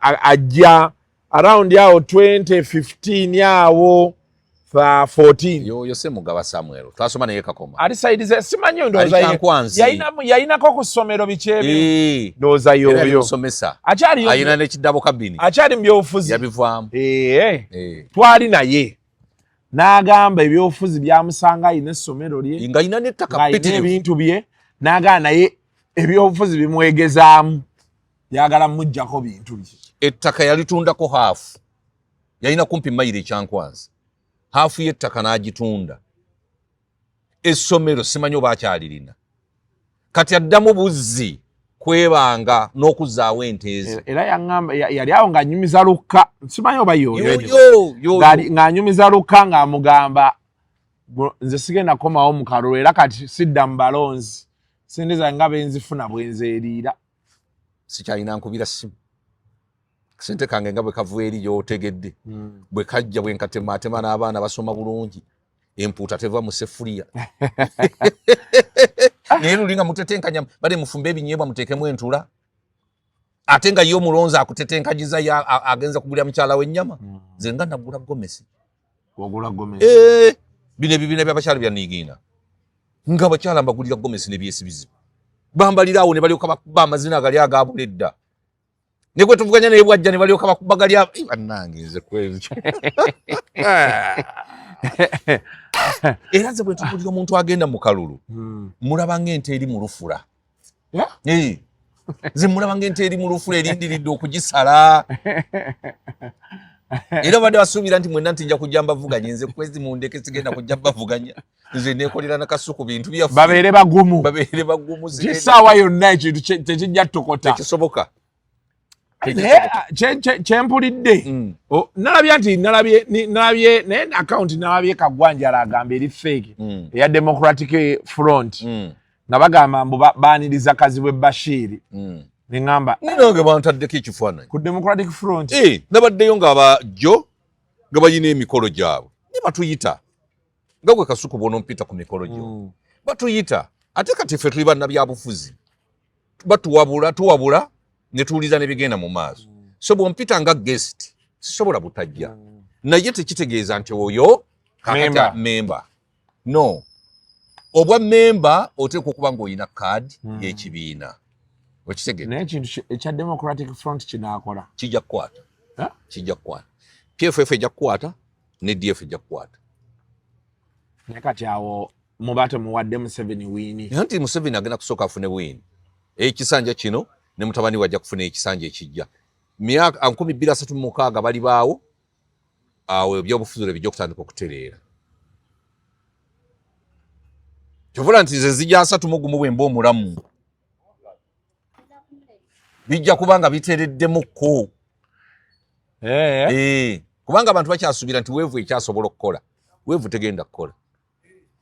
ajja around awo 2015 awo fa 14. Yo Semugaba Samuel twasoma naye Kakoma. Ali side ze simanyi, ndowooza Ali Kyankwanzi. Yayinako ku ssomero biki ebyo. Ndowooza Era yali yoyo musomesa. Akyaliyo. Ayina n'ekidabo kabini. Akyali mu byobufuzi? Yabivaamu. Eh. Twali naye n'agamba ebyobufuzi byamusanga ayina essomero lye. Nga ayina n'ettaka. Ng'alina ppitirivu. Ebintu bye, n'agamba naye ebyobufuzi bimwegezaamu, yagala muggyako bintu bye. Ettaka yalitundako half. Yalina kumpi mayiro eKyankwanzi, half y'ettaka n'agitunda. Essomero simanyi oba akyalirina. Kati addamu buzzi kwebanga n'okuzaawo ente ze. Era yaŋŋamba yali awo ng'anyumiza lukka, simanyi oba yoyo. Yo, yo. Ng'anyumiza lukka ng'amugamba, "Nze sigenda kukomawo mu kalulu, era kati sidda mu balonzi, sente zange nga benzifuna bwenzeeriira." Sikyalina nkubira simu, sente kange nga bwe kavu eri gyotegedde, bwe kajja bwe nkatematema n'abaana basoma bulungi, empuuta teva mu sefuliya. Naye luli nga mutetenkanya, bale mufumbe ebinyeebwa muteekemu entula, ate nga ye omulonzi akutetenkanyiza ye agenza kugulira mukyala w'ennyama. Nze nga nagula gomesi. Ogula gomesi? Eh, bino ebibiina by'abakyala byaniigiina, nga abakyala mbagulira gomesi n'ebyesibizibu, bambalira awo ne balyoka bakuba amazina agali agabula edda, ne gwe tuvuganya naye bwajja ne balyoka bakuba gali Eh, bannange, nze kwezi era nze bwe tukulira omuntu agenda mu kalulu, mulaba ng'ente eri mu lufula. Eh, nze mulaba ng'ente eri mu lufula erindiridde okugisala, era badde basuubira nti mwenna nti nja kujja mbavuganya. Nze kwezi mundeke, sigenda kujja mbavuganya, nze nekolera nakasuku bintu byaffe. Babeere bagumu. Babeere bagumu. Nti essaawa yonna ekintu tekijja tokota. Tekisoboka. Naye kyempulidde, nalabye nti nalabye naye akawunti, nalabye Kagwanjala agamba eri fake eya Democratic Front, nga bagamba mbu baaniriza Kazibwe Bashiri, neŋŋamba Nange bantaddeko ekifaananyi. Ku Democratic Front. Eh, nabaddeyo nga abajjo nga balina emikolo gyabwe ne batuyita, nga gwe Kasuku bw'onompita ku mikolo gyo. Batuyita, ate kati ffe tuli bannabyabufuzi, batuwabula, tuwabula ne tuwuliriza ne bigenda mu maaso. So bw'ompita nga guest sisobola butajja, naye tekitegeeza nti oyo kakati Member. Member no, obwa memba oteekwa okuba ng'olina kaadi y'ekibiina, okitegedde? Naye ekintu ekya Democratic Front kinaakola? Kijja kukwata, kijja kukwata. PFF ejja kukwata ne DF ejja kukwata. Naye kati awo muba temuwadde Museveni win. Nti Museveni agenda kusooka afune win ekisanja kino, ne mutabani we ajja kufuna ekisanja ekijja. Myaka 2036 balibaawo awo, ebyobufuzi lwe bijja okutandika okutereera. Kyovula nti nze nzija 31 bwe mba omulamu, bijja kuba nga bitereddemukko. Eh, kubanga abantu bakyasuubira nti wave ekyasobola okukola. Wave tegenda kukola.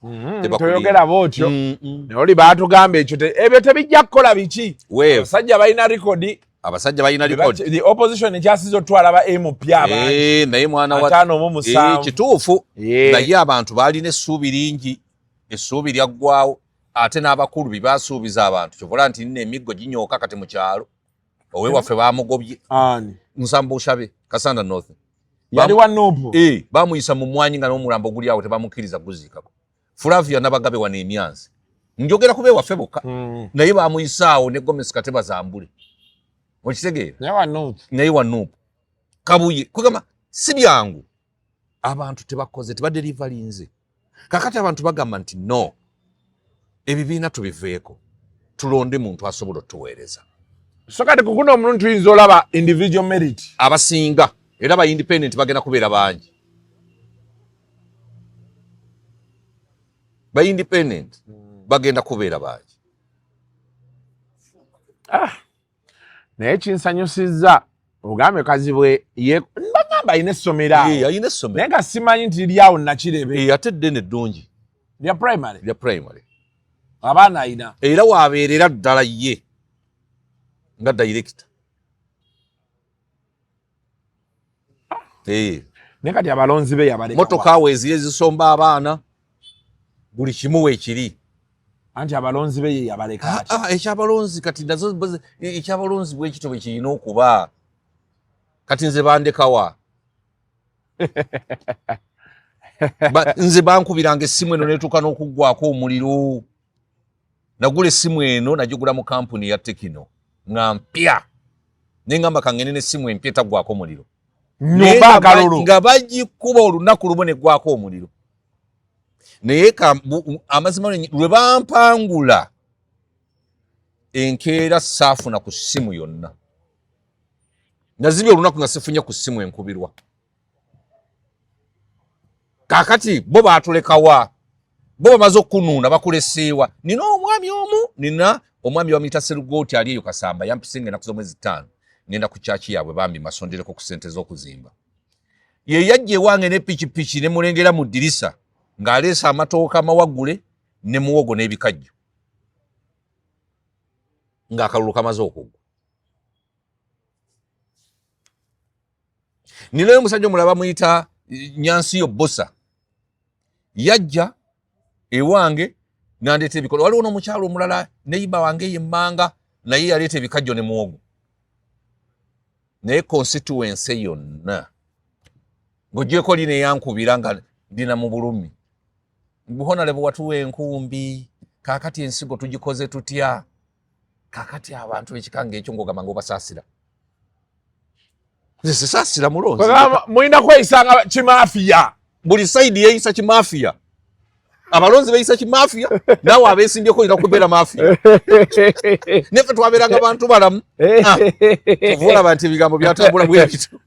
Tebakulimba. Toyogera bwotyo, naye oli baatugamba ekyo ebyo tebijja kukola biki. Wave. Abasajja balina record. Abasajja balina record. The opposition ekyasiza otwala ba MP abangi. Eh, naye mwana wa 57. Eh, kituufu, naye abantu baalina essuubi lingi, essuubi lyaggwawo, ate n'abakulu bye basuubiza abantu. Kyovola nti nno emiggo ginyooka kati mu kyalo. Owewaffe bamugobye. Ani? Nsamba Oshabe, Kasanda North. Yali wa NUP. Eh, bamuyisa mu mwanyi nga n'omulambo guli awo, tebamukkiriza guziikako. Flavia Nabagabe wano emyanzi, njogera ku beewaffe bokka, naye bamuyisa awo ne Gomesi Kateba Zambule, okitegeera? Naye wa NUP. Naye wa NUP. Kabuye kugamba si byangu, abantu tebakoze, tebadeliverinze. Kakati abantu bagamba nti no. Ebibiina tubiveeko, tulonde muntu asobola otuweereza. So kati kukuno omulundi tuyinza olaba individual merit. Abasinga era ba independent bagenda kubeera bangi. Ba independent bagenda kubeera bangi. Ah. Naye kinsanyusizza ogambye Kazibwe ye bagamba alina essomero awo. Eh, alina essomero. Naye nga simanyi nti liri awo Nakirebe. Eh, ate ddene eddungi. Lya primary. Lya primary. Abaana alina. Era waabeerera ddala ye nga director. Eh. Naye kati abalonzi be yabaleka. Motoka awo eziri ezisomba abaana buli kimu weekiri. Anti abalonzi be ye yabaleka ah, atya? Ah, ekyabalonzi kati nazo ekyabalonzi bwekityo bwe kirina okuba. Kati nze bandekawa. Nze bankubiranga essimu eno netuuka n'okuggwako omuliro. Nagula essimu eno nagigula mu kampuni ya Tekino nga mpya. Ne ngamba kangende n'essimu empya etaggwako omuliro. Nyumba akalulu. Nga bagikuba olunaku lumu neggwako omuliro. Naye amazima lwe bampangula enkeera saafuna ku ssimu yonna. Nazibye olunaku nga sifunye ku ssimu enkubirwa. Kaakati bo baatulekawa, bo bamaze okukunuuna bakuleseewa. Nina omwami omu, nina omwami bamuyita Serugooti ali eyo Kasamba, yampise ngenda ku z'omwezi 5 ngenda ku kyaki yaabwe bambi masondereko ku ssente z'okuzimba. Ye yajja ewange ne pikipiki ne mulengera mu ddirisa ng'aleese amatooke amawagule ne muwogo n'ebikajjo ng'akalulu kamaze okuggwa. Ninayo omusajja omulala bamuyita Nyansiyo Bosa, yajja ewange nandeeta ebikolo. Waliwo n'omukyalo omulala neyiba wange eyo emmanga naye yaleeta ebikajjo ne muwogo. Naye constituency yonna ng'ogyeko lino eyankubira nga ndina mu bulumi, Honarebo watuwa enkumbi, kaakati ensigo tugikoze tutya? Kaakati abantu ekika ng'ekyo ng'ogamba ng'obasaasira. Nze sisaasira mulonzi. Mulina kweyisa nga kimafiya. Buli sayidi yeeyisa kimafiya. Abalonzi beeyisa kimafiya, naawe abeesimbyeko olina kubeera mafiya. Neffe twabeeranga bantu balamu. Ah, ova olaba nti ebigambo byatambula bwe bityo.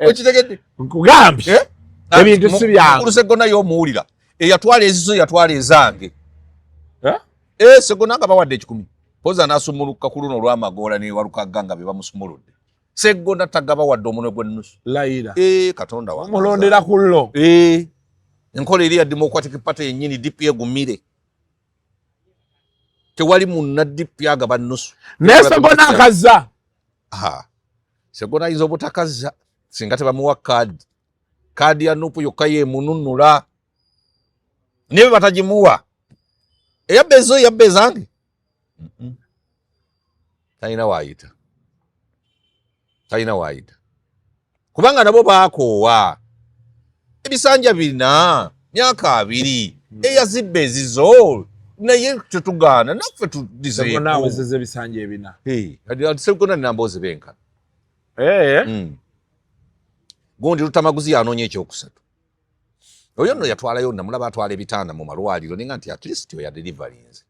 Okitegedde? Nkugambye. Eh? Ebintu si byangu. Mukulu Sseggona y'omuwulira. Eyatwala ezizo yatwala ezange. Eh? Eh, Sseggona nga bawadde 1,000. Poza n'asumuluka ku luno olw'amagoola ne Walukagga nga be bamusumuludde. Sseggona tagaba wadde omunwe gw'ennusu. Layira. Eh, Katonda wange. Omulondera ku llo. Eh. Enkola eri ya Democratic Party yennyini DP egumire. Tewali munna DP agaba nnusu. Naye Sseggona akazza. Ha. Sseggona ayinza obutakazza singa tebamuwa kaadi. Kaadi ya Nupu yokka yeemununula. Naye bwe batagimuwa. Eyabba ezo yabba ezange. Talina waayita. Talina waayita. Kubanga nabo baakoowa. Ebisanja 4, myaka 2, eyazibba ezizo. Naye tetugaana, naffe tudizeeko. Sseggona awezezza ebisanja 4. Hey, Sseggona nina mboozi benkana. Eh. Gundi Lutamaguzi yanoonya ekyokusatu. Oyo nno yatwalayo, namulaba atwala ebitanda mu malwaliro, ninga nti at least oya delivery nze.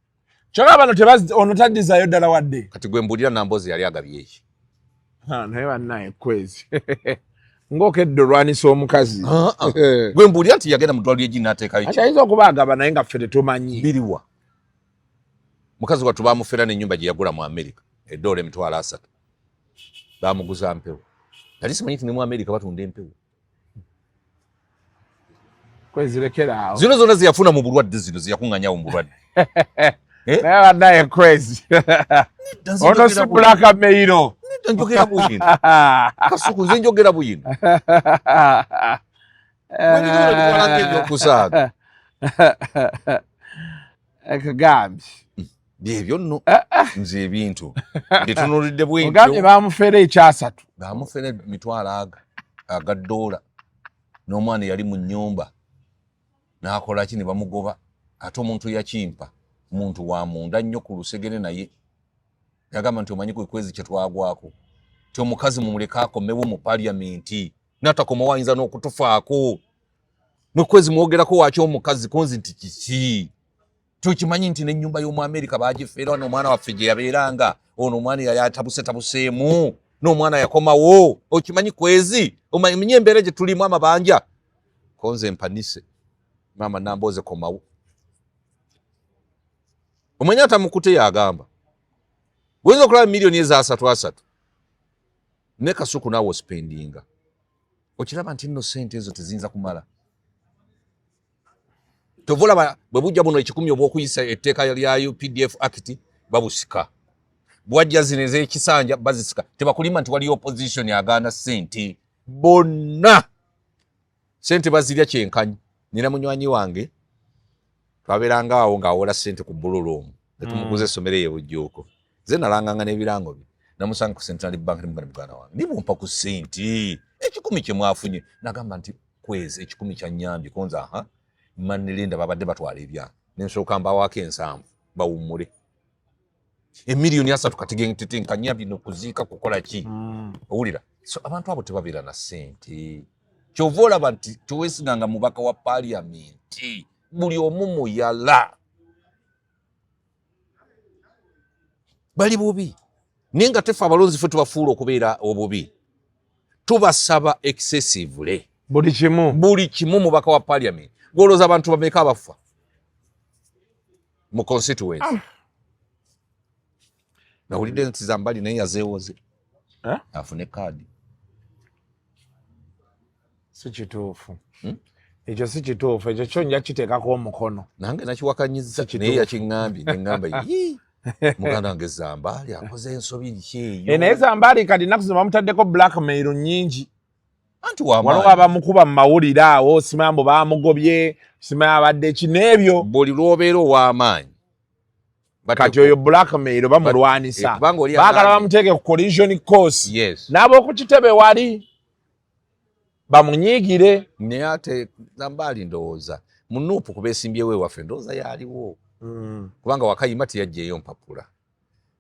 Kyokka bano ono taddizayo ddala wadde. Kati gwe mbuulira Namboozi yali agabye eki. Ha, naye bannaye kwezi. Ng'okedde olwanisa omukazi. Ah, ah. Gwe mbuulira nti yagenda mu ddwaliro egi n'ateekayo ki? Ati ayinza okuba agaba naye nga ffe tetumanyi. Biriwa. Mukazi wattu baamufera n'ennyumba gye yagula mu Amerika, eddoola 30,000. Baamuguza mpewo. Nali simanyi nti ne mu Amerika batunda empewo. Kwezirekera awo. Zino zonna ze yafuna mu bulwadde zino ze yakuŋŋaanyawo mu bulwadde. Eh? Naye bannaye kwezi. Ono si Black Mail. Nedda njogera bwino. Kasuku nze njogera bwino. Ebyokusaaga. Ekugambye. Byebyo nno. Nze ebintu mbitunuulidde bwentyo. Ogambye baamufera ekyasatu. Baamufera emitwalo aga ddoola. N'omwana eyali mu nnyumba n'akola ki ne bamugoba. Ate omuntu yakimpa muntu wa munda nnyo ku lusegere naye yagamba nti omanyi kwe kwezi kye twagwako nti omukazi mumuleke akomewo mu paliyamenti n'atakomawo ayinza n'okutufaako. Mwe kwezi mwogerako waki omukazi konzi nti kiki? Tukimanyi nti n'ennyumba y'omu Amerika bagifeera, n'omwana waffe gye yabeeranga, ono omwana yali atabusetabuseemu, n'omwana yakomawo. Okimanyi kwezi omanyi embeera gye tulimu, amabanja konze mpanise maama Nambooze komawo. Omanyi atamukute yagamba oyinza okulaba miliyoni eza asatu asatu ne Kasuku naawe ospendinga, okiraba nti nno sente ezo teziyinza kumala. Tova olaba bwe bujja buno ekikumi obw'okuyisa etteeka lya UPDF Act babusika, bwajja zino ez'ekisanja bazisika. Tebakulima nti waliyo opposition agaana sente, bonna sente bazirya kyenkanyi. Nina munywanyi wange twabeeranga awo ng'awola sente ku bululu omu netumuguza essomero eyo Bujjuuko. Nze nalanganga n'ebirango bye. Namusanga ku Centenary Bank, nemugana, muganda wange, nibumpa ku sente ekikumi kye mwafunye. Nagamba nti kwezi ekikumi kyanyambye konza aha manilinda babadde batwala ebyange nensooka mbawaako 70 bawummule emiliyoni 30 kati gentetenkanya bino kuziika kukola ki? Owulira? So abantu abo tebabeera na sente. Kyova olaba nti teweesiganga mubaka wa paliamenti, buli omu muyala, bali bubi. Naye nga tefe abalonzi ffe tubafuula okubeera obubi, tubasaba excessively buli kimu. Buli kimu. Mubaka wa parliament gwolowooza abantu bameka abafa mu constituency? Nawulidde nti Zambali naye yazeewoze Eh? afune kaadi. Si kituufu. Ekyo si kituufu, ekyo kyo nja kiteekako omukono. Nange nakiwakanyiza. Si kituufu. Naye yakiŋŋambye neŋŋamba, "Yii, muganda wange Zambaali akoze ensobi ki eyo?" Eh, naye Zambaali kati ennaku zino bamutaddeko blackmail nnyingi. Anti waliwo wamaanyi. Abamukuba mu mawulire awo, simanyi mbu bamugobye, simanyi abadde ki n'ebyo. Buli lw'obeera ow'amaanyi Kati oyo blackmail bamulwanisa. Eh, kubanga oli baagala agambye bamuteeke ku collision course Yes. n'ab'okukitebe wali bamunyiigire. Naye ate Zambaali ndowooza mu NUP kubeesimbyewo ewaffe ndowooza yaliwo, kubanga Wakayima teyajjaeyo mpapula.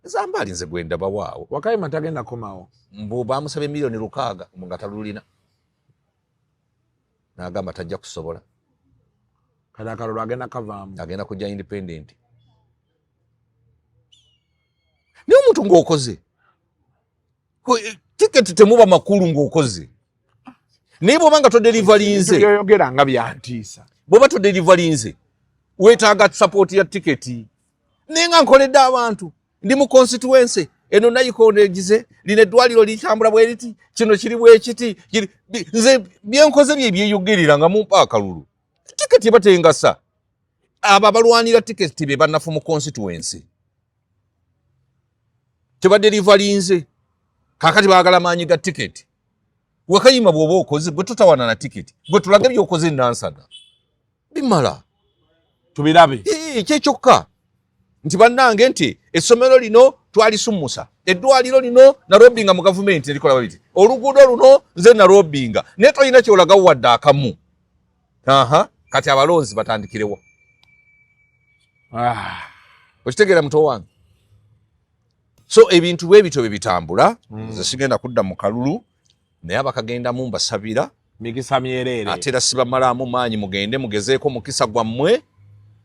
Zambaali nze gwe ndabawaawo. Wakayima tagenda komawo. Mbu bamusaba emiliyoni 600 mbu nga talulina, n'agamba tajja kusobola. Kati akalulu agenda kavaamu. Agenda kujja independent. Naye omuntu ng'okoze tiketi temuba makulu ng'okoze, naye bw'oba nga todelivalinze Byoyogera nga byantiisa. Bw'oba todelivalinze weetaaga support ya tiketi. Naye nga nkoledde abantu, ndi mu constituency eno, nayikondo egize lino eddwaliro litambula bwe riti, kino kiri bwe kiti, nze byenkoze bye byeyogerera nga mumpa akalulu, tiketi eba tengasa. Abo abalwanira tiketi be banafu mu constituency, tebadelivalinze. Kakati baagala maanyi ga tiketi. Wakayima bw'oba okoze gwe totawana na tiketi, gwe tulage byokoze Nansana bimala. Tubirabe. Ekyekyokka nti bannange nti essomero lino twalisummusa, eddwaliro lino nalobinga mu gavumenti nerikola babiti, oluguudo luno nze nalobinga, naye tolina kyolagawo wadde akamu. Aha, kati abalonzi batandikirewo? Okitegeera muto wange? So ebintu bwe bityo bwe bitambula. Nze sigenda kudda mu kalulu, naye abakagendamu mbasabira mikisa myereere. Ate era sibamalaamu maanyi, mugende mugezeeko mukisa gwammwe,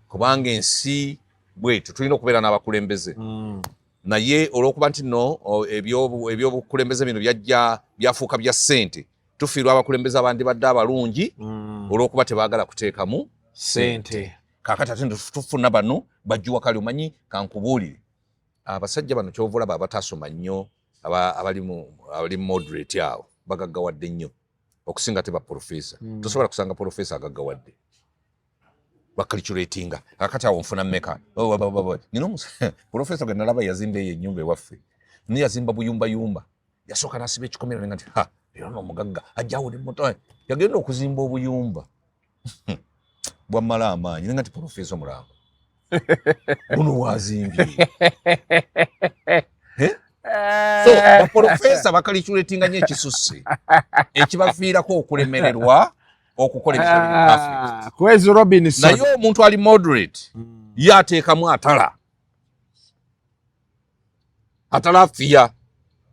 kubanga ensi bwetyo tulina okubeera n'abakulembeze. Naye olw'okuba nti nno ebyobukulembeze bino byajja byafuuka bya ssente, tufiirwa abakulembeze abandibadde abalungi olw'okuba tebaagala kuteekamu sente. Kakati ate tufuna bano bajjuwa. Kale omanyi, kankubuulire, abasajja bano kyova olaba abatasoma nnyo, abali moderate awo bagaggawadde nnyo okusinga te baprofesa. Tosobola kusanga profesa agaggawadde bacalculatinga, akati awo nfuna mmeka? Oh, nina profesa gwe nalaba yazimba eyo ennyumba ewaffe, naye yazimba buyumbayumba. Yasooka nasiba ekikomera nenga nti ha, era nomugagga ajjawo nemoto yagenda okuzimba obuyumba bwammala amaanyi, nenga nti profesa omulamba buno wazimbye. Eh? So baprofesa bacalculatinga nnyo ekisusse, ekibaviirako okulemererwa okukola ebitali perfect. Ah, Kwezi Robinson. Naye omuntu ali moderate ye ateekamu atala atala afiya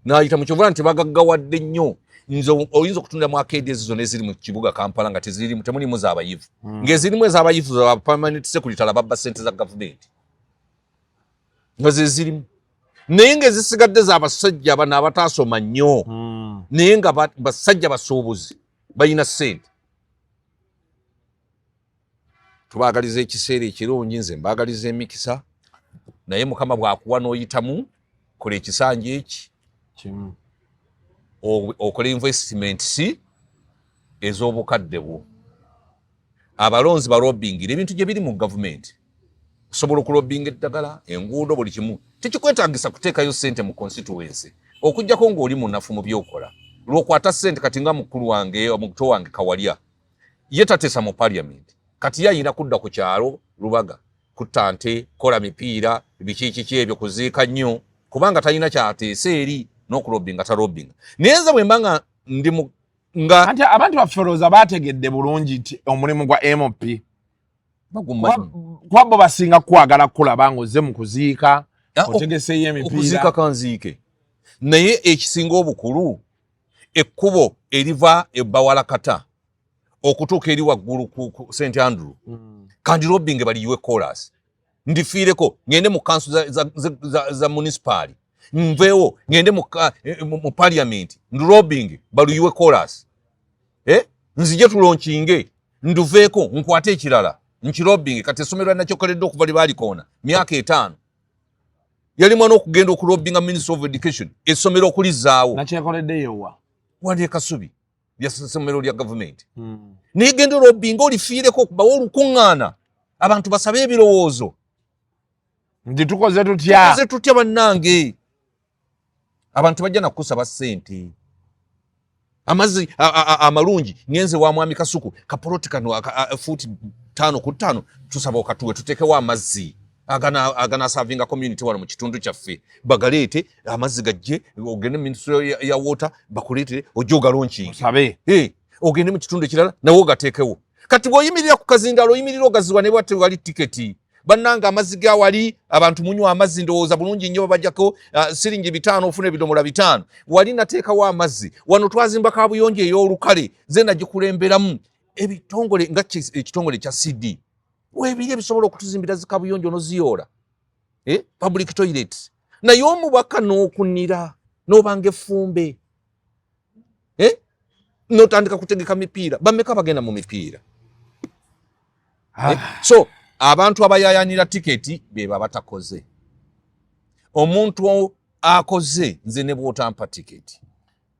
n'ayita mu kyovula nti bagaggawadde nnyo. Nze oyinza okutunda mu arcade ezo zonna eziri mu kibuga Kampala nga tezirimu, temulimu z'abayivu, ng'ezirimu ez'abayivu za permanent secretary ababba ssente za gavumenti nga zezirimu, naye ng'ezisigadde z'abasajja bano abataasoma nnyo, naye nga basajja basuubuzi balina ssente. Tubaagaliza ekiseera ekirungi, nze mbaagaliza emikisa, naye Mukama bw'akuwa n'oyitamu, kola ekisanja eki okole investments ez'obukadde bwo. Abalonzi balobingira ebintu gye biri mu gavumenti, osobola okulobinga eddagala, enguudo, buli kimu. Tekikwetagisa kuteekayo ssente mu constituency okuggyako ng'oli munafu mu byokola lwokwata ssente. Kati nga mukulu wange, omuto wange Kawalya, ye tateesa mu parliament, kati ye ayina kudda ku kyalo Lubaga kutta nte, kola mipiira, biki kiki ebyo, kuziika nnyo, kubanga talina kyateesa eri n'okulobinga talobinga. Naye nze bwe mba nga ndi mu nga Anti abantu baffe olowooza bategedde bulungi nti omulimu gwa MP kuba bo basinga kukwagala kukulaba ng'ozze mu kuziika, otegeseeyo emipiira. Okuziika kanziike, naye ekisinga obukulu, ekkubo eriva eBawalakata okutuuka eri waggulu ku St Andrew, kandi lobbying baliyiwe kolas, ndifiireko ngende mu kansu za munisipaali, nveewo ngende mu parliament ndulobbying baluyiwe kolas, eh? Nzije tulaunchinge, nduveeko nkwate ekirala nkilobbying. Kati essomero lyanakyokoledde okuva lye balikoona myaka 5, yali mwana okugenda okulobbyinga Ministry of Education essomero okulizaawo. Nakyekoledde yowa? Wali ekasubi lya ssomero lya gavumenti, naye genda olobbyinga olifiireko, okubawo olukuŋŋaana abantu basabe ebirowoozo. Nti tukoze tutya? Tukoze tutya bannange? Abantu bajja nakukusaba ssente. Amazzi amalungi, ngenze wa mwami Kasuku, kapoloti kano fuuti 5 ku 5, tusaba okatuwe tuteekewo amazzi aganaservinga community wano mu kitundu kyaffe. Bagaleete amazzi gajje, ogende mu ministry ya water bakuleetere, ojje ogalaunchinge. Osabe. Hey, ogende mu kitundu ekirala nawe ogateekewo. Kati bw'oyimirira ku kazindaalo, oyimirira ogaziwa ne bwate wali tiketi. Bannange, amazzi ga wali abantu munywa amazzi ndowooza bulungi nnyo, babajjako siringi 500 ofuna ebidomola 500. Wali nateekawo amazzi, wano twazimba kabuyonjo ey'olukale, ze nagikulemberamu. Ebitongole nga ekitongole ekya CD weebiri ebisobola okutuzimbira zikabuyonjo noziyoola, eh? Public toilets. Naye omubaka n'okunira n'obanga effumbe, eh? N'otandika kutegeka mipiira, bameka bagenda mu mipiira, eh? So abantu abayayanira tiketi beba batakoze. Omuntu akoze, nze ne bw'otampa tiketi,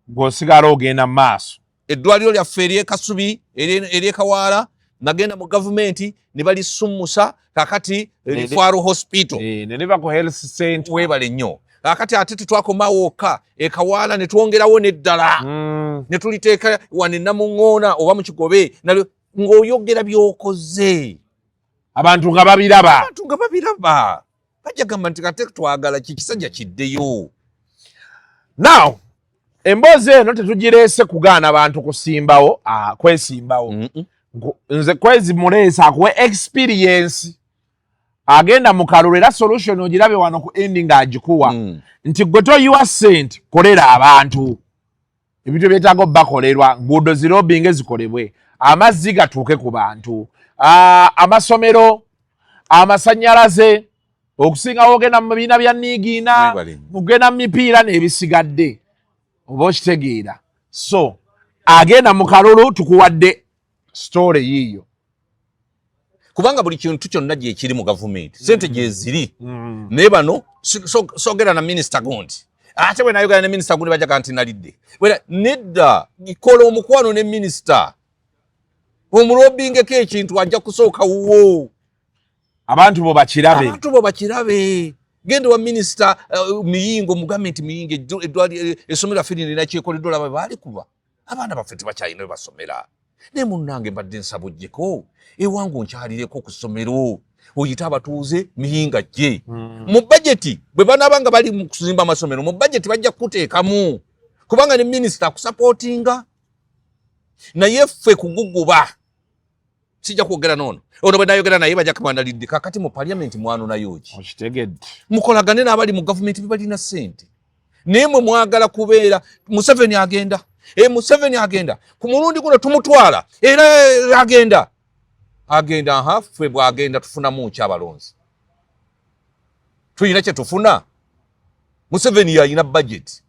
Gw'osigala ogenda mu maaso. Eddwaliro lyaffe eryekasubi, eryekawaala, nagenda mu gavumenti ne balisummusa, kakati referral hospital. Eh, ne liva ku health center. Weebale nnyo. Kakati ate tetwakomawo wokka ekawaala, ne twongerawo n'eddala, ne tuliteeka wano enamuŋŋoona oba mu Kigobe nalyo. Ng'oyogera by'okoze, abantu nga babiraba. Abantu nga babiraba, bajja gamba nti kate twagala kikisajja kiddeyo. Now emboozi eno tetugireese kugaana bantu kusimbawo, kwesimbawo. Nze kwezi muleese akuwe experience agenda mu kalulu, era solution ogirabe wano ku endi ng'agikuwa, nti gwe toyiwa sente, kolera abantu ebintu ebyetaaga obbakolerwa. Nguudo zilobbyinge zikolebwe, amazzi gatuuke ku bantu, amasomero, amasanyalaze, okusinga wogenda mu bibiina bya niigiina, mugenda mu mipiira n'ebisigadde, oba okitegeera. So agenda mu kalulu, tukuwadde story yiiyo. Kubanga buli kintu kyonna gyekiri mu gavumenti, sente gyeziri, naye bano sogera na minisita gundi, ate bwe nayogera ne minisita gundi bajaga nti nalidde. Nedda, kola omukwano ne minisita, omulobbyingeko ekintu, ajja kusooka wuwo. Abantu bo bakirabe. Abantu bo bakirabe. Genda wa minisita Miyingo, mugambe nti Miyingo, essomero lyaffe lino linakyekoleddwa, olaba baali kuba abaana baffe tebakyalina we basomera, naye munnange mbadde nsabujjeko ewange onkyalireko ku ssomero, oyite abatuuze, Miyinga jje. Mu bajeti bwe banaaba nga bali mu kuzimba amasomero, mu bajeti bajja kukuteekamu, kubanga ne minisita akusupportinga. Naye ffe kuguguba sijja kwogera noono ono bwe nayogera naye bajja kubanalidde. Kakati mu parliament mwanonayo ki? Okitegedde. Mukolagane n'abali mu gavumenti, bebalina ssente, naye mwe mwagala kubeera. Museveni agenda E Museveni agenda ku mulundi guno tumutwala era agenda agenda aha ffe bwagenda tufunamu ki abalonzi tulina kye tufuna Museveni yalina budget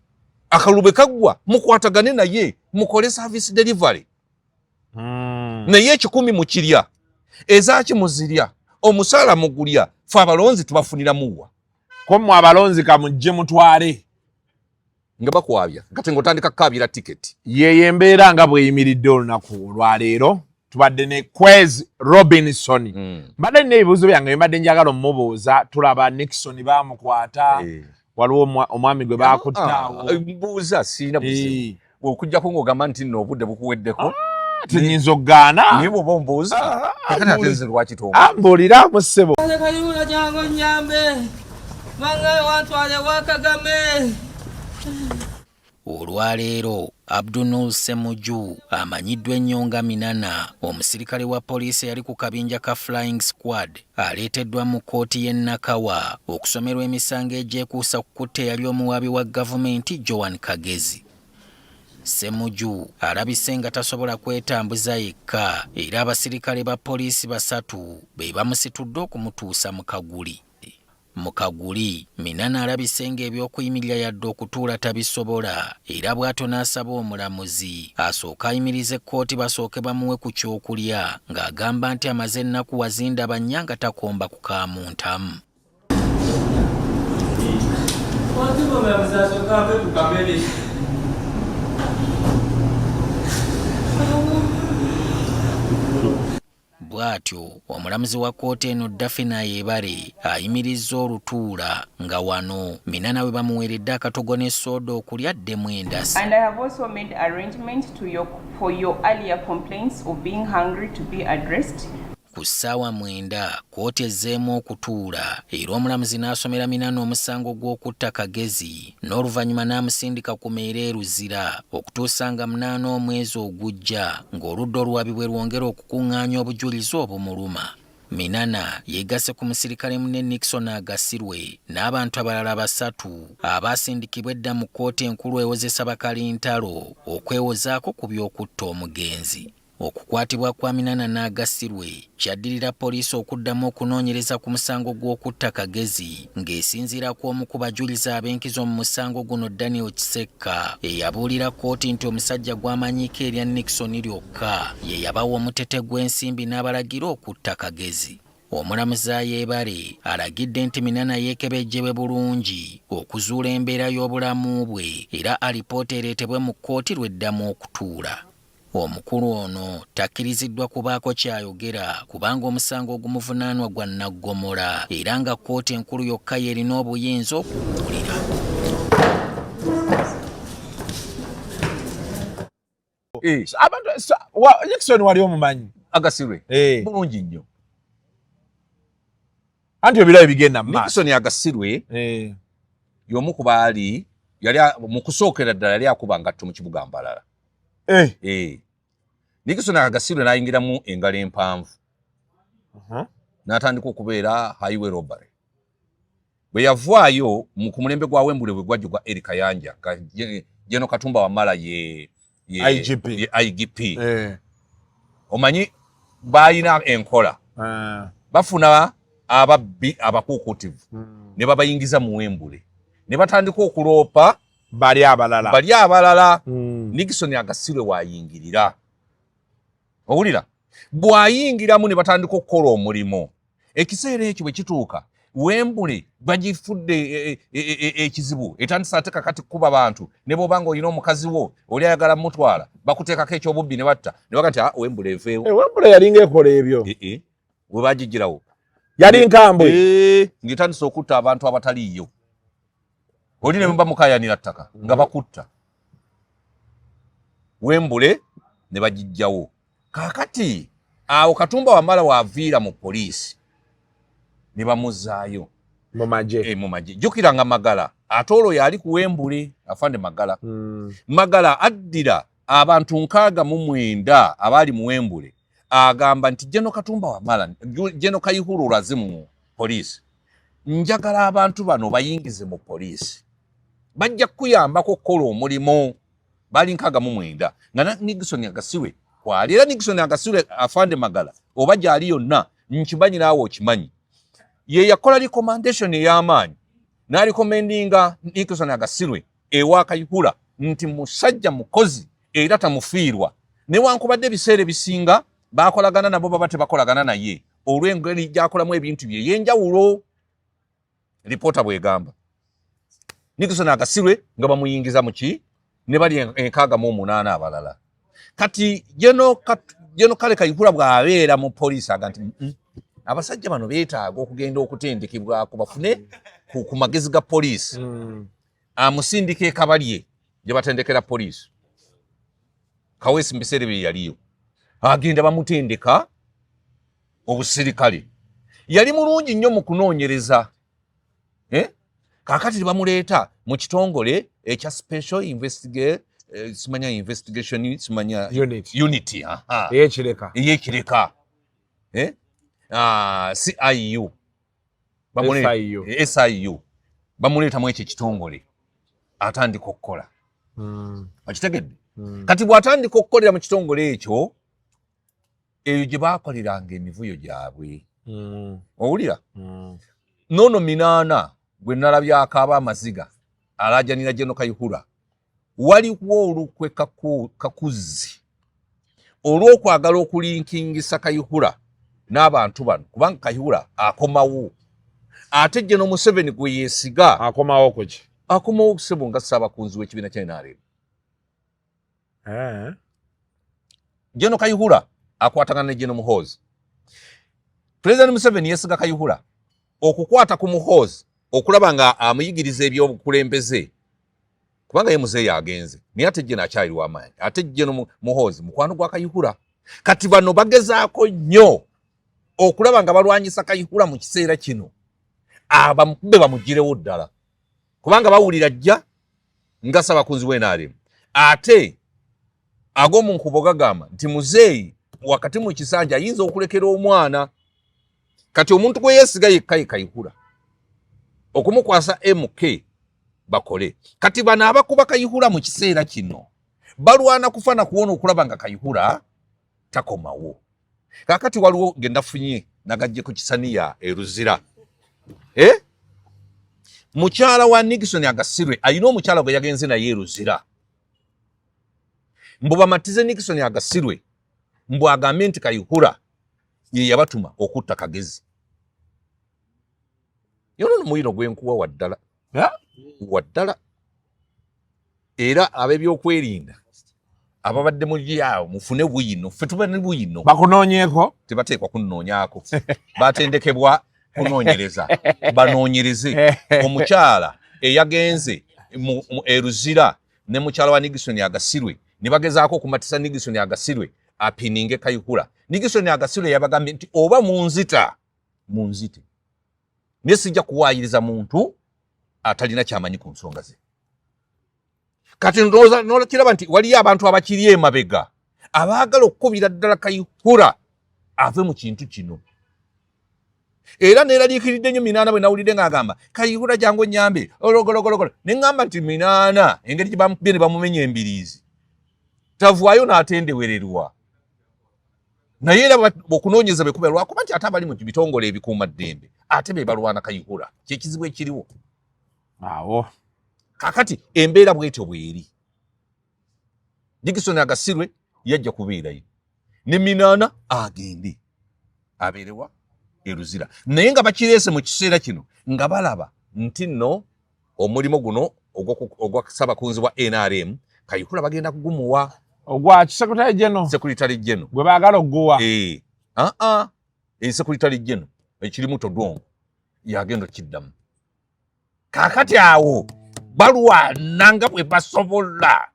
akalulu bwe kaggwa mukwatagane naye mukole service delivery naye ekikumi mukirya ezaki muzirya omusaala mugulya fe abalonzi tubafuniramuwa ko mmwe abalonzi kamujje mutwale nga bakwabya kati ng'otandika kukaabira tiketi yeyo embeera nga bweyimiridde olunaku olwaleero tubadde ne Quez Robinson mbadde nina ebibuuzo byange mbadde njagala omubuuza tulaba Nixon bamukwata waliwo omwami gwe bakuttaawo mbuuza sirina buzibu okujjako ng'ogamba nti nno obudde bukuweddeko tenyinza okugaana naye bw'oba ombuuza kakati ate nze lwaki tombuuza mbuuliramu ssebo Kayihura jangu nnyambe bangaye wantwale wa Kagame. Olwaleero Abdunul Ssemuju amanyiddwa ennyo nga Minana omusirikale wa poliisi eyali ku kabinja ka Flying Squad aleeteddwa mu kkooti y'e Nakawa okusomerwa emisango egyekuusa ku kutta eyali omuwaabi wa gavumenti Joan Kagezi. Ssemuju alabise nga tasobola kwetambuza yekka era abasirikale ba poliisi basatu be bamusitudde okumutuusa mu kaguli. Mu kaguli, Minana alabise ng'ebyokuyimirira yadde okutuula tabisobola era bw'atyo n'asaba omulamuzi asooke ayimirize kkooti basooke bamuwe ku ky'okulya ng'agamba nti amaze ennaku wazindaba nnya nga takomba ku kamuntamu. Omulamuzi asooke ampe ku kamere. Bw'atyo omulamuzi wa kkooti eno Daphne Ayebare ayimirizza olutuula nga wano Minana we bamuweeredde akatogo ne sooda okulya addemu endasi. And I have also made arrangement for your earlier complaints of being hungry to be addressed. Ku ssaawa 9 kkooti ezzeemu okutuula era omulamuzi n'asomera Minana omusango gw'okutta Kagezi n'oluvannyuma n'amusindika ku meere e Luzira okutuusa nga 8 omwezi ogujja ng'oludda oluwabi bwe lwongera okukuŋŋaanya obujulizi obumuluma. Minana yeegasse ku musirikale munne Nixon Agasirwe n'abantu abalala basatu abaasindikibwa edda mu kkooti enkulu ewozesa bakalintalo okwewozaako ku by'okutta omugenzi. Okukwatibwa kwa Minana n'Agasirwe kyaddirira poliisi okuddamu okunoonyereza ku musango gw'okutta Kagezi ng'esinziira ku omu ku bajulizi ab'enkizo mu musango guno Daniel Kisekka eyabuulira kkooti nti omusajja gw'amanyiiko erya Nixon lyokka ye yabawa omutete gw'ensimbi n'abalagira okutta Kagezi. Omulamuzi Ayebare alagidde nti Minana yeekebejjebwe bulungi okuzuula embeera y'obulamu bwe era alipoota ereetebwe mu kkooti lw'eddamu okutuula. Omukulu ono takkiriziddwa kubaako ky'ayogera kubanga omusango ogumuvunaanwa gwa naggomola era nga kkooti enkulu yokka y'erina obuyinza okuguwulira. Abantu Nixon wali omumanyi Agasirwe bulungi nnyo anti ebirabo bigenda mu maaso. Nixon Agasirwe y'omu ku baali yali mu kusookera ddala yali akuba ngatto mu kibuga Mbarara. Nixon Agasirwe n'ayingiramu engalo empanvu n'atandika okubeera highway robbery. Bwe yavaayo ku mulembe gwa Wembule bwe gwajja gwa Eri Kayanja Jeno Katumba Wamala ye IGP. Omanyi balina enkola bafuna ababbi abakuukuutivu ne babayingiza mu Wembule ne batandika okuloopa bali abalala. Nixon Agasirwe waayingirira owulira bw'ayingiramu ne batandika okukola omulimu. Ekiseera ekyo bwe kituuka Wembule bagifudde ekizibu etandise ate kakati kukuba bantu ne bw'oba ng'olina omukazi wo oli ayagala mutwala bakuteekako ekyobubbi ne batta ne baga nti Wembule eveewo. Wembule yalinga ekola ebyo we bagigirawo yali nkambwe ng'etandise okutta abantu abataliiyo oli ne muba mukayanira ttaka nga bakutta Wembule ne bagijjawo. Kaakati awo Katumba Wamala waaviira mu poliisi ne bamuzaayo mu magye. Mu magye. Jjukira nga Magala ate olwo yali ku Wembule afande Magala. Magala addira abantu 69 abaali mu Wembule agamba nti Jeno Katumba Wamala, Jeno Kayihura olaze mu poliisi, njagala abantu bano bayingize mu poliisi, bajja kukuyambako okukola omulimu. Baali 69 nga Nixon Agasirwe kwali. Era Nixon Agasirwe, afande Magala, oba gyali yonna nkimanyi, naawe okimanyi, ye yakola recommendation ey'amaanyi n'arecommendinga Nixon Agasirwe ewa Kayihura nti musajja mukozi era tamufiirwa, newankubadde ebiseera ebisinga bakolagana nabo baba tebakolagana naye olw'engeri gy'akolamu ebintu bye ey'enjawulo. Lipoota bw'egamba Nixon Agasirwe nga bamuyingiza muki ne bali 68 abalala. Kati General Kale Kayihura bw'abeera mu poliisi aga nti abasajja bano beetaaga okugenda okutendekebwako bafune ku magezi ga poliisi. Amusindika e Kabalye gye batendekera poliisi. Kaweesi mu biseera ebyo yaliyo, agenda bamutendeka obusirikale. Yali mulungi nnyo mu kunoonyereza, eh? Kaakati bamuleeta mu kitongole ekya special investigate, simanya investigation, simanya unit, unit. Eyekireka. Eyekireka, eh? CIU. SIU. SIU. Bamuleetamu ekyo ekitongole, atandika okukola. Okitegedde? Kati bw'atandika okukolera mu kitongole ekyo, eyo gye baakoleranga emivuyo gyabwe. Owulira? Noono Minaana gwe nalabyako aba amaziga alajanira General Kayihura, waliwo olukwe kakuzzi olw'okwagala okulinkingisa Kayihura n'abantu bano, kubanga Kayihura akomawo ate General Museveni gwe yeesiga. Akomawo kuki? Akomawo ssebo nga ssaabakunzi w'ekibiina kya NRM. General Kayihura akwatagana ne General Muhoozi. President Museveni yeesiga Kayihura okukwata ku Muhoozi okulaba nga amuyigiriza ebyobukulembeze, kubanga ye muzeeyi agenze naye ate General akyali w'amaanyi, ate General Muhoozi mukwano gwa Kayihura. Kati bano bagezaako nnyo okulaba nga balwanyisa Kayihura mu kiseera kino, abamukube bamugirewo ddala, kubanga bawulira ajja nga ssabakunzi w'NRM. Ate ag'omu nkubo gagamba nti muzeeyi wakati mu kisanja ayinza okulekera omwana. Kati omuntu gwe yeesiga yekka ye Kayihura, okumukwasa MK bakole. Kati bano abakuba Kayihura mu kiseera kino balwana kufa na kuwona okulaba nga Kayihura takomawo. Kakati waliwo ge nafunye nagajje ku kisaniya eruzira, eh? Mukyala wa Nixon Agasirwe alina omukyala gwe yagenze naye eruzira, mbu bamatize Nixon Agasirwe, mbu agambe nti Kayihura ye yabatuma okutta Kagezi. Yono nomuyino gwenkuwa waddala waddala. Era ab'ebyokwerinda ababadde mu lyawo mufune bwino, ffe tuba ne bwino. Bakunoonyeeko? Tebateekwa kunnoonyaako, batendekebwa kunoonyereza, banoonyereze omukyala eyagenze eruzira ne mukyala wa Nixon Agasirwe ne bagezaako okumatisa Nixon Agasirwe apininge Kayihura. Nixon Agasirwe yabagambye nti oba munzita munzite, naye sijja kuwaayiriza muntu atalina kyamanyi ku nsonga ze. Kati ndowooza nolakiraba nti waliyo abantu abakiri emabega abaagala okukubira ddala Kayihura ave mu kintu kino. Era neeraliikiridde nnyo Minaana bwe nawulidde ng'agamba Kayihura jangu onnyambe ologologologolo, ne ŋŋamba nti Minaana engeri gye bamukubye ne bamumenya embiriizi tavaayo n'atendewererwa. Naye era okunoonyeza bwe kuba lwakuba nti ate abali mu bitongole ebikuumaddembe ate be balwana Kayihura, kyekizibu ekiriwo awo. Kakati embeera bwetyo bweri, Nixon Agasirwe yajja kubeerayo ne Minaana agende abeerewa eruzira, naye nga bakireese mu kiseera kino nga balaba nti nno omulimu guno ogwa ssabakunzi wa NRM Kayihura bagenda kugumuwa. Ogwa secretary general. Secretary general gwe baagala okuguwa. Eh, secretary general ekirimu Todwongo yagenda okiddamu. Kaakati awo balwana nga bwe basobola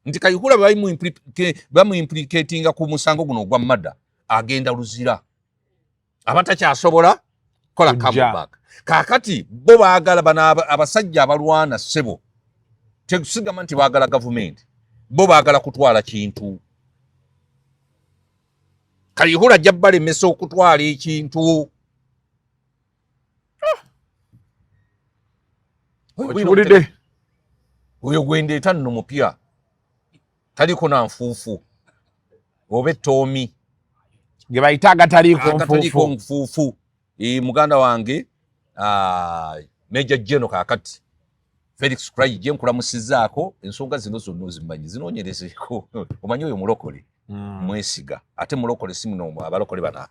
nti Kayihura bamuimplicatinga ku musango guno ogwa murder, agenda Luzira aba takyasobola kola comeback. Kaakati bo baagala bano abasajja abalwana ssebo, tesigamba nti baagala gavumenti, bo baagala kutwala kintu. Kayihura ajja balemesa okutwala ekintu. Okiwulidde? Oyo gwendeeta nno mupya. Taliko na nfuufu oba ettoomi ge bayita agataliiko nfuufu. Muganda wange Major General kaakati Felix Kulayigye gye nkulamusizaako, ensonga zino zonna ozimanyi, zinoonyerezeeko. Omanyi oyo mulokole, mwesiga, ate mulokole si muno abalokole bana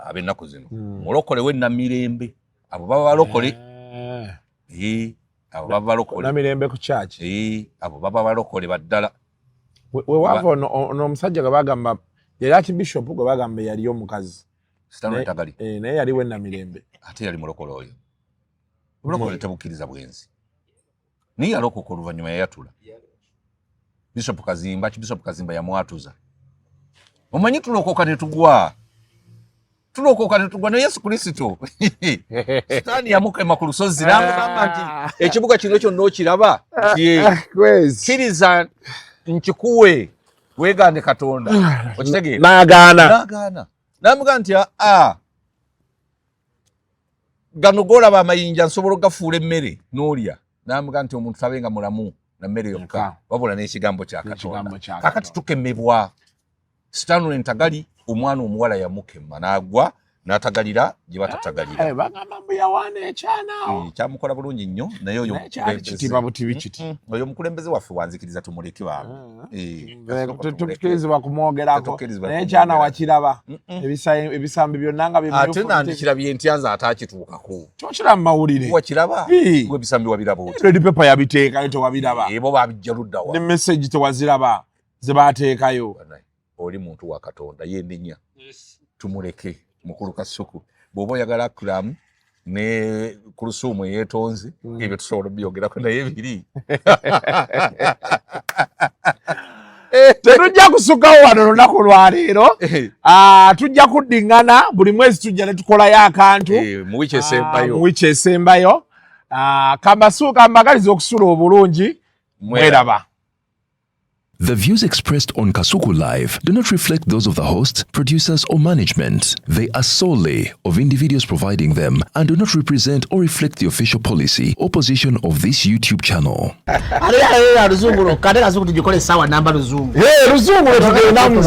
ab'ennaku zino, mulokole w'ennamirembe, abo baba balokole. Abo baba balokole. Namirembe ku church. Abo baba balokole baddala. Wewaava ono omusajja gwe bagamba yali Archbishop, gwe bagamba yali omukazi. Stanley Tagali. Naye yali w'ennamirembe. Ate yali mulokole oyo. Obulokole tebukkiriza bwenzi. Naye yalokoka oluvannyuma yayatula. Bishop Kazimba, Bishop Kazimba yamwatuza. Omanyi tulokoka ne tugwa. Tulokoka ne tugwa ne Yesu Kristo. Sitaani yamukema ku lusozi n'amugamba nti ekibuga kino kyonna okiraba. Kkiriza nkikuwe weegaane Katonda. Okitegeera? N'agaana. N'agaana. N'amugamba nti gano g'olaba amayinja nsobola okugafuula emmere n'olya. N'amugamba nti omuntu tabenga mulamu na mmere yokka wabula n'ekigambo kya Katonda. Kaakati tukemebwa. Stanley Ntagali omwana omuwala yamukema n'agwa n'atagalira gye batatagalira. Bagamba mbu yawaana ekyana awo. Kyamukola bulungi nnyo, naye oyo kitiba butibi kiti. Oyo omukulembeze waffe wanzikiriza tumuleke bambi. Tetukkirizibwa kumwogerako, naye ekyana wakiraba ebisambi byonna nga bimyufu. Ate nandikirabye ntya nze ataakituukako. Tokiraba mu mawulire. Wakiraba? Gwe ebisambi wabiraba otya? Red Pepper yabiteekayo tewabiraba. Bo babijja ludda wa? Ne message tewaziraba ze baateekayo. Oli muntu wa Katonda yenenya. Tumuleke mukulu Kasuku. Bw'oba oyagala Akram ne Kulusuumu eyeetonze, ebyo tusobola obyogerako naye biri. Tetujja kusukkawo wano lunaku lwaleero. Tujja kuddiŋŋana buli mwezi, tujja ne tukolayo akantu mu wiiki esembayo. Mu wiiki esembayo. Kambagaliza okusula obulungi, mweraba. The views expressed on Kasuku Live do not reflect those of the host, producers, or management. They are solely of individuals providing them and do not represent or reflect the official policy or position of this YouTube channel. Luzungu lwokka, ate Kasuku tugikole essaawa namba luzungu. Luzungu lwe tugendamu.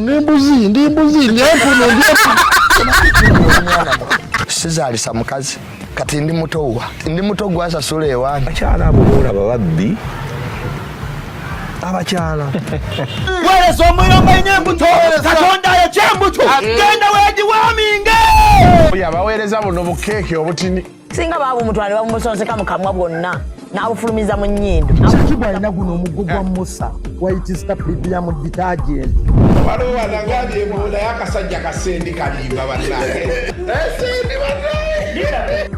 Ndi mbuzi, ndi mbuzi, ndi empunu, ndi Sizaalisa mukazi, kati ndi muto, wa ndi muto gwasasula ewange. Abakyala abo boolaba babbi abakyala. Weereza omuyomba alina embuto, Katonda ayokya embuto, genda weegiwaaminge. Abaweereza buno bukeeke obutini. Singa baabumutwala ne babumusonseka mu kamwa bwonna n'abufulumiza mu nnyindo. Kigwa alina guno omuggo gwa Musa, White Star Premium detergent. Waliwo wanagambye mbu naye akasajja kasendi kalimba bannange. Sendi bannange.